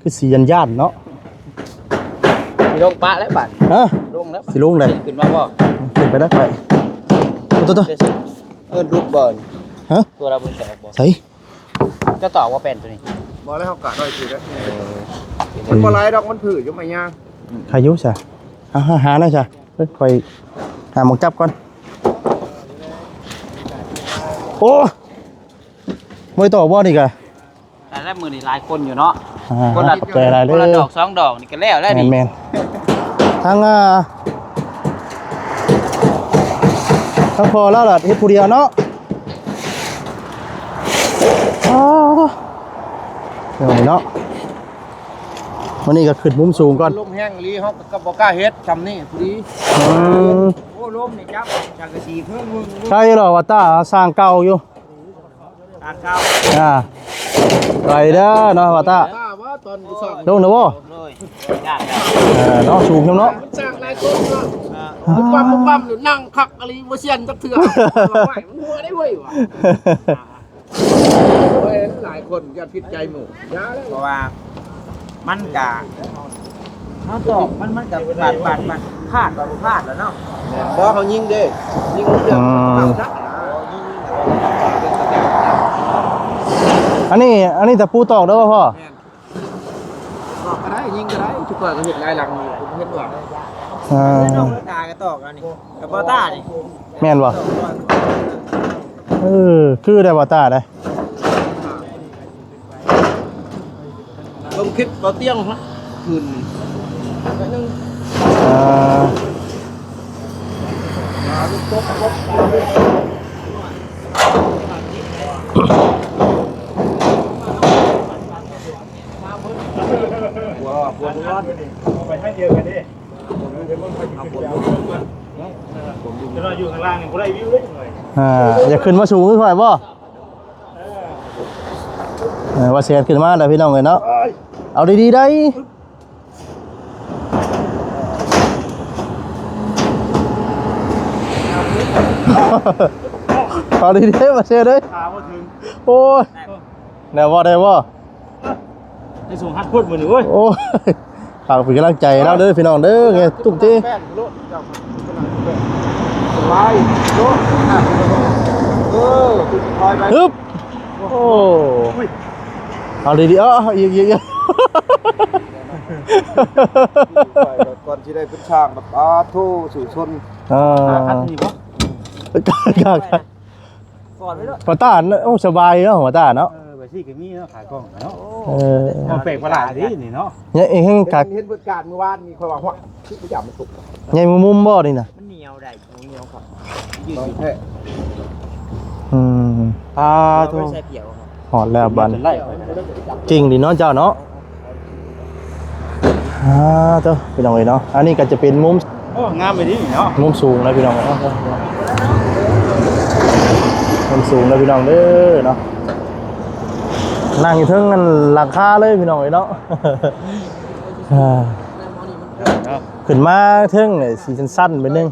ຄືຊິຢ້ານໆ ເນາະ. ຊິລົງປະແລ້ວບັດ ຮະ ລົງແລ້ວ ຊິລົງໃດ ຂຶ້ນມາບໍ່? ຂຶ້ນໄປໄດ້ໄປ ໂຕໆ ເອີ້ນລຸກບໍ່? ຮະ ຕົວລາວບໍ່ແຕກບໍ່? ໃສ? ຈະຕອກບໍ່ແປ້ນໂຕນີ້? ບໍ່ແລ້ວ ເຮົາກະໄວ້ຊື່ແຫຼະ ເອີ ມັນບໍ່ຫຼາຍດອກ ມັນຜືດຢູ່ໄມ້ຍາງ ໃຄຢູ່ຊະ ຫາ ຫາ ຫາໜ້ອຍຊະ. ເອີ ຂ້ອຍຫາໝ່ອງຈັບກ່ອນ. ໂອ້ ບໍ່ໄດ້ຕໍ່ບໍ່ນີ້ກະ ແຕ່ລະມື້ນີ້ຫຼາຍຄົນຢູ່ເນາະ ອ່າ ຄົນລະ ຂອບໃຈຫຼາຍເດີ ຄົນລະດອກສອງດອກນີ້ກະແລ້ວແລ້ວນີ້. ແມ່ນໆ ທາງ ອ່າ ທາງພໍ່ລາວລະເຮັດຜູ້ດຽວເນາະ. ອໍ ເນາະ ມື້ນີ້ກະຂຶ້ນມຸມສູງກ່ອນ ລົມແຮງອີ່ຫຼີ ເຮົາກະບໍ່ກ້າເຮັດຊ່ຳນີ້ພໍດີ. ອືມ ໂອ້ ລົມນີ້ຈັບສັງກະສີເພິ່ງເບິ່ງ ໃຊ່ເນາະ ວ່າຕາສ້າງເກົ່າຢູ່ ສ້າງເກົ່າ ອ່າ ໄປເດີເນາະ ວ່າຕາ ຕາວ່າຕອນສອງ ລົງແລ້ວບໍ່? ໂດຍ ຍາກແລ້ວ ເອີ ເນາະ ສູງນຳເນາະ ມັນສ້າງຫຼາຍຄົນເນາະ ອ່າ ປຸບປັບປຸບປັບ ນັ່ງຄັກອີ່ຫຼີ ບໍ່ຊຽນຈັກເທື່ອ ວ່າ ໂອ້ຍ ມັນຫົວໄດ້ເວີຍວ່າ. ໂອ້ຍ ຫຼາຍຄົນຢ້ານຜິດໃຈໝູ່ ຢ່າເລີຍ ເພາະວ່າມັນກະ ເຮົາຕອກມັນ ມັນກະບາດ ບາດ ບາດ ພາດ ບາດ ພາດແລ້ວເນາະ. ບໍ່ ເຮົາຍິງເດ້ ຍິງເລື່ອງ ອືມ ເອົາຊະ. ອັນນີ້ ອັນນີ້ຕະປູຕອກເດີບໍ່ພໍ່? ແມ່ນ ຕອກກະໄດ້ ຍິງກະໄດ້ ທຸກຄົນກະເຮັດຫຼາຍຫຼັງຢູ່ ເຮັດວ່າ ອ່າ ເອີ ຕາກະຕອກອັນນີ້ ກະບໍ່ຕານີ້ ແມ່ນບໍ່? ເອີ ຄືໄດ້ບໍ່ຕາໄດ໋ ລົງຄລິບບໍ່ຕຽງຄືນນີ້ໜ້ອຍໜຶ່ງ ອ່າ ຫົວ ຫົວ ເອົາຄົນຢູ່ຂ້າງລ່າງນີ້ບໍ່ໄດ້ວິວເລີຍ ອ່າ ຢາກຂຶ້ນມາສູງຄືຂ້ອຍບໍ່? ເອີ ເອີ ວ່າແຊນຂຶ້ນມາແລ້ວພີ່ນ້ອງເອີຍເນາະ. ເອົາດີໆໄດ໋ ເອົາດີໆ ວ່າແຊນເອີຍ. ໂອ້ຍ ແນວບໍ່ ໄດ້ບໍ່? ໄດ້ສູງຮັກໂພດມື້ນີ້ເວີຍ. ໂອ້ຍ ຝາກເປັນກຳລັງໃຈເຮົາເດີພີ່ນ້ອງເດີ ແງ່ຕຸ້ມເຕະ. ສະບາຍໂລດ ເອີ ຄ່ອຍໄປ ຮຶບ. ໂອ້ ເອົາດີໆ ເອົາອີກໆ ກ່ອນຊິໄດ້ເປັນຊ່າງແບບ ອາໂທ ສູ້ຊົນ. ເອີ ຄັນນີ້ບໍ່ ກ່ອນໄປໂລດ ປະຕານ. ໂອ້ ສະບາຍເນາະ ປະຕານເນາະ. ເອີ ແບບນີ້ກໍມີເນາະ ຂາຍຂອງເນາະ. ເອີ ເອົາແປກປະຫຼາດນີ້ເນາະ. ເຫັນ ເຫັນເບິດການມື້ວານນີ້ ຂ້ອຍວ່າ ຮວະ ຄືບໍ່ຢາກມັນສຸກ ໃຫຍ່ມຸມໆບໍ່ນີ້ນະ? ມັນໜຽວໄດ໋ ໜຽວຄັກ ຂອງແທ້. ອືມ ອາໂທ ຮອດແລ້ວບັດ ເກັ່ງດີເນາະເຈົ້າເນາະ. ອາໂທ ພີ່ນ້ອງເອີຍເນາະ ອັນນີ້ກໍຈະເປັນມຸມ ໂອ້ ງາມອີ່ຫຼີເນາະ ມຸມສູງນະພີ່ນ້ອງເນາະ. ມຸມສູງນະພີ່ນ້ອງເດີເນາະ ນັ່ງຢູ່ເທິງອັນຫຼັງຄາເລີຍພີ່ນ້ອງເອີຍເນາະ. ຂຶ້ນມາເທິງນີ້ຊິສັ້ນໆໄປໜຶ່ງ.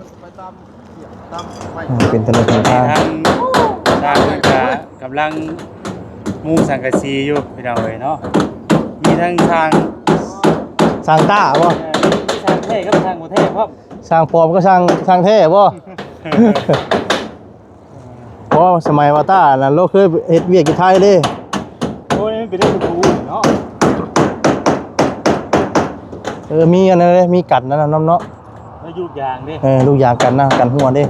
ອືມ ເປັນຖະໜົນຫົນທາງ ທາງ ທາງກະກຳລັງມຸງສັງກະສີຢູ່ພີ່ນ້ອງເອີຍເນາະ. ມີທັງຊ່າງ ຊ່າງຕ້າບໍ່? ເອີ ມີຊ່າງແທ້ກັບຊ່າງບໍ່ແທ້ພ້ອມ ຊ່າງປອມກັບຊ່າງ ຊ່າງແທ້ບໍ່? ເພາະສະໄໝວ່າຕ້ານັ້ນ ໂລເຄີຍເຮັດວຽກຢູ່ໄທເດ້. ໂອ້ຍ ມັນເປັນເລື່ອງເປັນຜູ້ເນາະ. ເອີ ມີອັນນັ້ນເດ້ ມີກັນນັ້ນນຳເນາະ. ແລ້ວລູກຢາງເດ້ ເອີ ລູກຢາງກັນນະ ກັນຮົ່ວເດ້.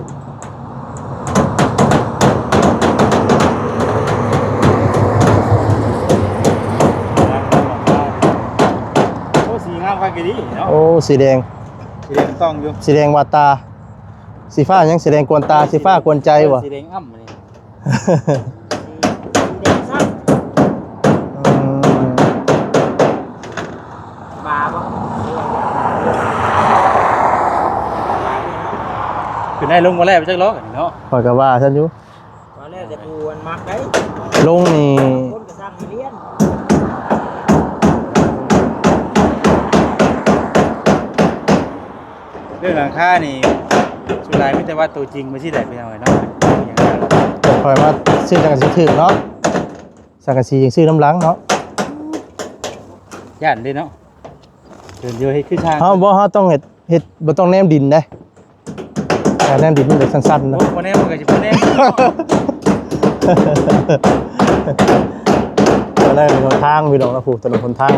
ໂອ້ ສີງາມຄັກອີ່ຫຼີເນາະ. ໂອ້ ສີແດງ ສີແດງຕ້ອງຢູ່ ສີແດງວາດຕາ. ສີຟ້າຫຍັງ? ສີແດງກວນຕາ ສີຟ້າກວນໃຈບໍ່? ສີແດງອ່ຳນີ້ ອືມ ບາບໍ່? ຂຶ້ນໄດ້ລົງບໍ່ແລ້ວຈັກລໍ້ເນາະ. ຂ້ອຍກໍວ່າຊັ້ນຢູ່ ວ່າແລ້ວແຕ່ຜູ້ມັນມັກໄດ໋ ລົງນີ້ ຄົນກໍສ້າງຊິລຽນ. ເລື່ອງຫຼັງຄານີ້ ສ່ວນຫຼາຍມີແຕ່ວ່າໂຕຈິງມັນຊິໄດ້ໄປເອົາໄວ້ເນາະ. ຂ້ອຍມາຊື້ສັງກະສີຖືກເນາະ ສັງກະສີຍັງຊື້ນຳຫຼັງເນາະ. ຢ້ານເດ້ເນາະ ເດີນຢູ່ເຮັດຄືຊ່າງ ເຮົາບໍ່ ເຮົາຕ້ອງເຮັດ ເຮັດ ບໍ່ຕ້ອງແນມດິນເດ້. ຖ້າແນມດິນມັນຈະສັ້ນໆເນາະ. ໂອ້ ບໍ່ແນມມັນກໍຊິບໍ່ແນມ. ອັນນັ້ນຫົນທາງພີ່ນ້ອງເນາະ ຜູ້ຖະໜົນຫົນທາງ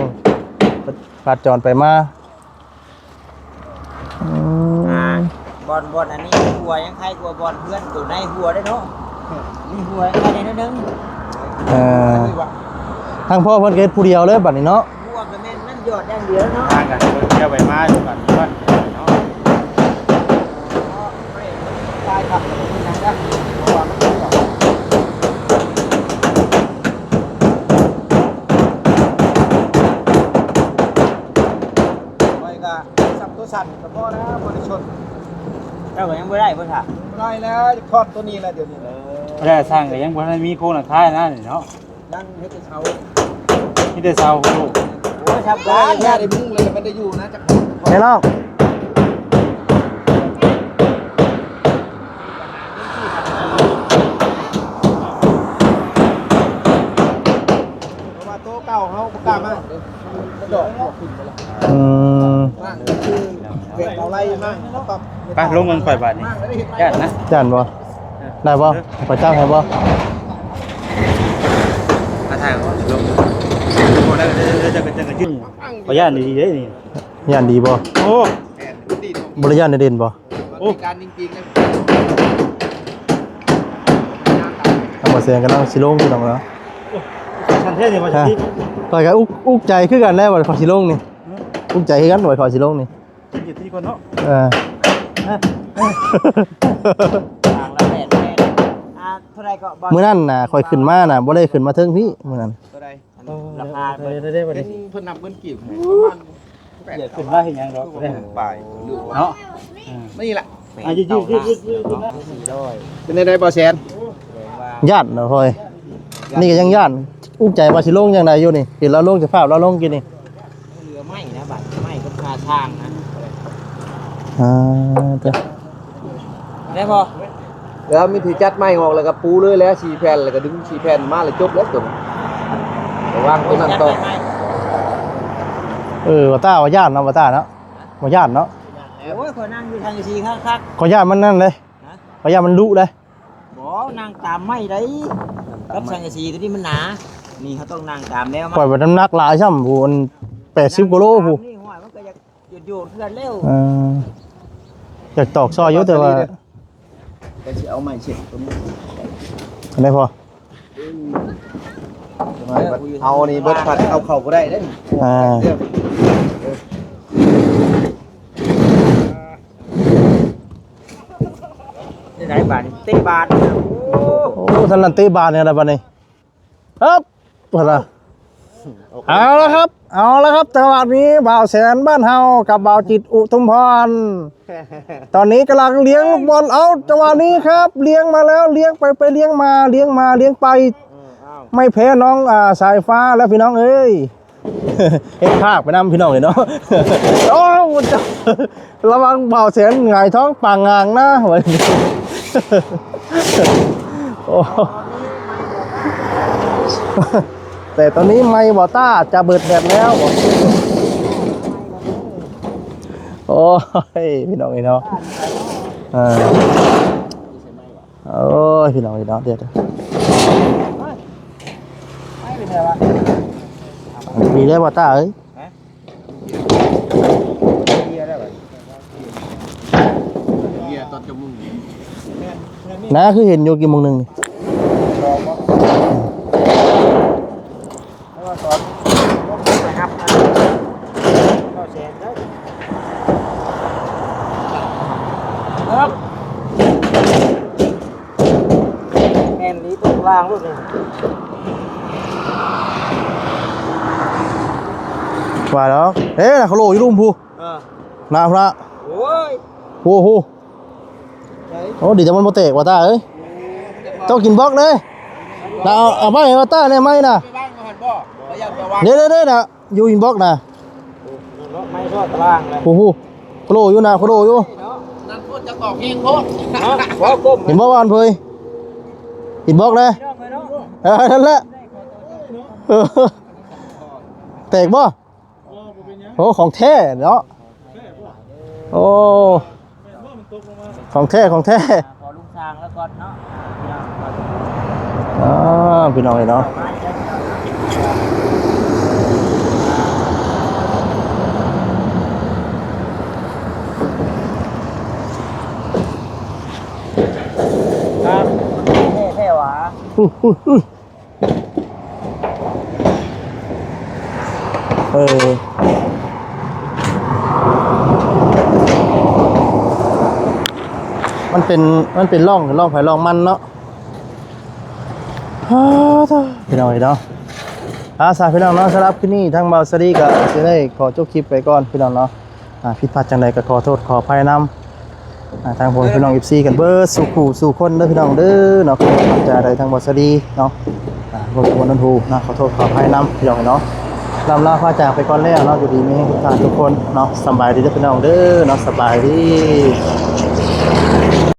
ຈາດຈອນໄປມາ. ອືມ ອ່າ ບ່ອນ ບ່ອນອັນນີ້ຫົວຍັງໄຄກວ່າບ່ອນເຮືອນໂຕໃນຫົວເດ້ເນາະ. ນີ້ຫົວໄຄໜ້ອຍໜຶ່ງ. ເອີ ທາງພໍ່ເພິ່ນກໍເຮັດຜູ້ດຽວເລີຍບັດນີ້ເນາະ. ຫົວກໍແມ່ນມັນຢອດຢ່າງດຽວເນາະ. ທາງກັນເພິ່ນເຈົ້າໄປມາຢູ່ກັນເນາະ. ຂ້ອຍກໍສັບຕົວສັ່ນກໍພໍນະ ບໍ່ໄດ້ຊົນ. ເຈົ້າກໍຍັງບໍ່ໄດ້ບໍ່ຊະ? ບໍ່ໄດ້ແລ້ວ ຄອດຕົວນີ້ແຫຼະດຽວນີ້. ເອີ ແລ້ວຊ່າງກໍຍັງບໍ່ທັນມີໂຄງຫຼັງຄານະນີ້ເນາະ. ຍັງເຮັດແຕ່ເສົາ ມີແຕ່ເສົາ. ໂອ້ ໂອ້ຍ ທຳການ ແທ້ໄດ້ມຸງເລີຍ ມັນໄດ້ຢູ່ນະ ຈັກ ແມ່ນແລ້ວ. ເພາະວ່າໂຕເກົ່າເຮົາບໍ່ກ້າມາ ອືມ ແບບເອົາໄລ່ມາ ໄປລົງເບິ່ງຂ້ອຍບາດນີ້. ຢ້ານນະ ຢ້ານບໍ່? ໄດ້ບໍ່? ຂ້ອຍຈັບໃຫ້ບໍ່? ມາຖ່າຍເອົາລົງ ບໍ່ໄດ້ເດີ ເດີ ເດີ ເດີ ຂ້ອຍຢ້ານດີເດ້ນີ້. ຢ້ານດີບໍ່? ໂອ້ ບໍ່ໄດ້ຢ້ານເດັ່ນບໍ່? ໂອ້ ການຈິງໆ ທາງບ່າວແສງກຳລັງຊິລົງ ພີ່ນ້ອງເນາະ. ໂອ້ ຊັ້ນແທ້ນີ້ວ່າ ຮະ ຊິ ຂ້ອຍກໍອຸກ ອຸກໃຈຄືກັນແຫຼະ ວ່າຂ້ອຍຊິລົງນີ້. ຮະ ອຸກໃຈຄືກັນ ວ່າຂ້ອຍຊິລົງນີ້. ເຮັດທີ່ກ່ອນເນາະ. ເອີ ທາງລະແປດແປດ. ອ່າ ເທົ່າໃດກໍບໍ່? ມື້ນັ້ນນະ ຂ້ອຍຂຶ້ນມານະ ບໍ່ໄດ້ຂຶ້ນມາເທິງພີ້ມື້ນັ້ນ. ເທົ່າໃດ? ລາຄາເພິ່ນ ເພິ່ນນັບເງິນກີບໃຫ້ປະມານ ຢາກຂຶ້ນມາເຮັດຫຍັງດອກ ປາຍເນາະ. ນີ້ລະ ອ່ະ ຍືດໆ ເປັນໄດ້ບໍ່ແສນ? ຢ້ານເນາະ ຂ້ອຍນີ້ກໍຍັງຢ້ານ. ອຸ້ຍ ໃຈວ່າຊິລົງຈັ່ງໃດຢູ່ນີ້ ເຫັນລາວລົງສະພາບລາວລົງກີ້ນີ້. ເຫຼືອໄມ້ນະ ບາດໄມ້ກັບຄາຊ່າງນະ. ອ່າ ເດີ ໄດ້ບໍ່? ເອີ ມີທີ່ຈັດໄມ້ອອກ ແລ້ວກໍປູເລີຍແຫຼະ ສີ່ແຜ່ນ ແລ້ວກໍດຶງສີ່ແຜ່ນມາ ແລ້ວຈົບແລ້ວຕົວນີ້ ໄປວາງຕົວນັ້ນຕໍ່. ເອີ ວ່າຕາວ່າຢ້ານເນາະ ວ່າຕາເນາະ ບໍ່ຢ້ານເນາະ. ໂອ້ຍ ຂ້ອຍນັ່ງຢູ່ທາງສີ່ຄັກໆ ຂ້ອຍຢ້ານມັນນັ້ນເດ້. ຮະ? ຂ້ອຍຢ້ານມັນດຸເດ້. ບໍ່ ນັ່ງຕາມໄມ້ໄດ້ ກັບສັງກະສີຕົວນີ້ມັນໜາ. ນີ້ເຮົາຕ້ອງນັ່ງຕາມແນວມັນ. ຂ້ອຍວ່ານ້ຳໜັກຫຼາຍຊ້ຳ ຜູ້ອັນແປດສິບກວ່າໂລຜູ້. ນີ້ຫ້ວຍ ມັນກໍຢາກໂຍດໆ ຄືກັນແລ້ວ. ເອີ ຢາກຕອກຊອຍຢູ່ ແຕ່ວ່າ ກໍຊິເອົາໄມ້ເຊັດຕົວນີ້ ອັນໃດພໍ? ເອົານີ້ເບິດພັດ ເອົາເຂົ້າບໍ່ໄດ້ເດ້. ອ່າ ໄດ້ບາດນີ້ ເຕະບາດ. ໂອ້ ໂອ້ ທ່ານນັ້ນເຕະບາດນີ້ລະບາດນີ້. ຄັບ ເອົາລະ ເອົາລະຄັບ ເອົາລະຄັບ ຈັງຫວະນີ້ບ່າວແສນບ້ານເຮົາກັບບ່າວຈິດອຸທຸມພອນ ຕອນນີ້ກຳລັງລ້ຽງລູກບອນ. ເອົາ ຈັງຫວະນີ້ຄັບ ລ້ຽງມາແລ້ວ ລ້ຽງໄປ ໄປລ້ຽງມາ ລ້ຽງມາ ລ້ຽງໄປ ເອີ ເອົາ ໄມ່ແພ້ນ້ອງ ອ່າ ສາຍຟ້າແລ້ວ ພີ່ນ້ອງເອີຍ. ເຮັດພາກໄປນຳ ພີ່ນ້ອງເອີຍເນາະ. ໂອ້ ລະວັງບ່າວແສນຫງາຍທ້ອງປາງງາງນະ. ໂອ້ ແຕ່ຕອນນີ້ໄມค์ບໍ່ຕ້າຈະເບີດແບັດແລ້ວ. ໂອ້ຍ ພີ່ນ້ອງເອີຍເນາະ ເອີ ໂອ້ຍ ພີ່ນ້ອງເອີຍເນາະ ດຽວ ດຽວ ມີແລ້ວບໍ່ຕ້າເອີຍ. ເບຍຕອນຈັກໂມງນີ້ ນາ ຄືເຫັນຢູ່ ກີ່ໂມງໜຶ່ງນີ້? ແມ່ນລີ ຕົກລ່າງໂລດນີ້ ວ່າແລ້ວ. ເອີ ນະ ເຂົາໂຫຼຢູ່ລຸ່ມພຸ້ນ. ເອີ ນະ ພຸ້ນນະ. ໂອ້ຍ ໂອ້ໂຫ ໃສ? ໂອ້ ດີແຕ່ມັນບໍ່ແຕກວ່າຕ້າເອີຍ. ເຈົ້າກິນບລັອກເດ້ ນະ. ເອົາ ເອົາໄມ້ໃຫ້ວ່າຕ້າແດ່ ໄມ້ນະ. ເດ້ໆໆ ນະ ຢູ່ອິນບັອກນະ. ໂອ້ໂຫ ໂຄໂລຢູ່ນະ ໂຄໂລຢູ່. ນັ້ນໂພດ ຈະຕອກແຮງໂພດ. ເຫັນບໍ່ວ່າອັນເຜີຍ ອິນບັອກນະ. ເອີ ນັ້ນແຫຼະ ເອີ ແຕກບໍ່? ໂອ້ ຂອງແທ້ເນາະ. ໂອ້ ຂອງແທ້ ຂອງແທ້. ຂໍລຸງຊ່າງແລ້ວກ່ອນເນາະ ພີ່ນ້ອງ. ອ່າ ພີ່ນ້ອງເອີຍເນາະ ແທ້ໆຫວາ. ອຸ້ຍ ອຸ້ຍ ອຸ້ຍ. ເອີ ມັນເປັນ ມັນເປັນຮ່ອງ ຮ່ອງໃຜຮ່ອງມັນເນາະ. ອ້າ ໂທ້ ພີ່ນ້ອງເອີຍເນາະ. ອາ ສາ ພີ່ນ້ອງເນາະ ສຳລັບຄລິບນີ້ທາງບ່າວສາລີກໍຊິໄດ້ຂໍຈົບຄລິບໄປກ່ອນ ພີ່ນ້ອງເນາະ. ອາ ຜິດພາດຈັ່ງໃດກໍຂໍໂທດຂໍອະໄພນຳ ອາ ທາງພໍ່ແມ່ພີ່ນ້ອງ ເອັຟຊີ ກັນເບິດສູ່ຄູ່ສູ່ຄົນເດີພີ່ນ້ອງເດີເນາະ. ຂອບໃຈໃດທາງບ່າວສາລີເນາະ ອາ ລົບກວນໂດນຫູເນາະ ຂໍໂທດຂໍອະໄພນຳພີ່ນ້ອງເນາະ. ລ່ຳລາພາຈາກໄປກ່ອນແລ້ວເນາະ ຢູ່ດີມີແຮງທຸກທ່ານທຸກຄົນເນາະ. ສຳບາຍດີເດີພີ່ນ້ອງເດີເນາະ ສະບາຍດີ.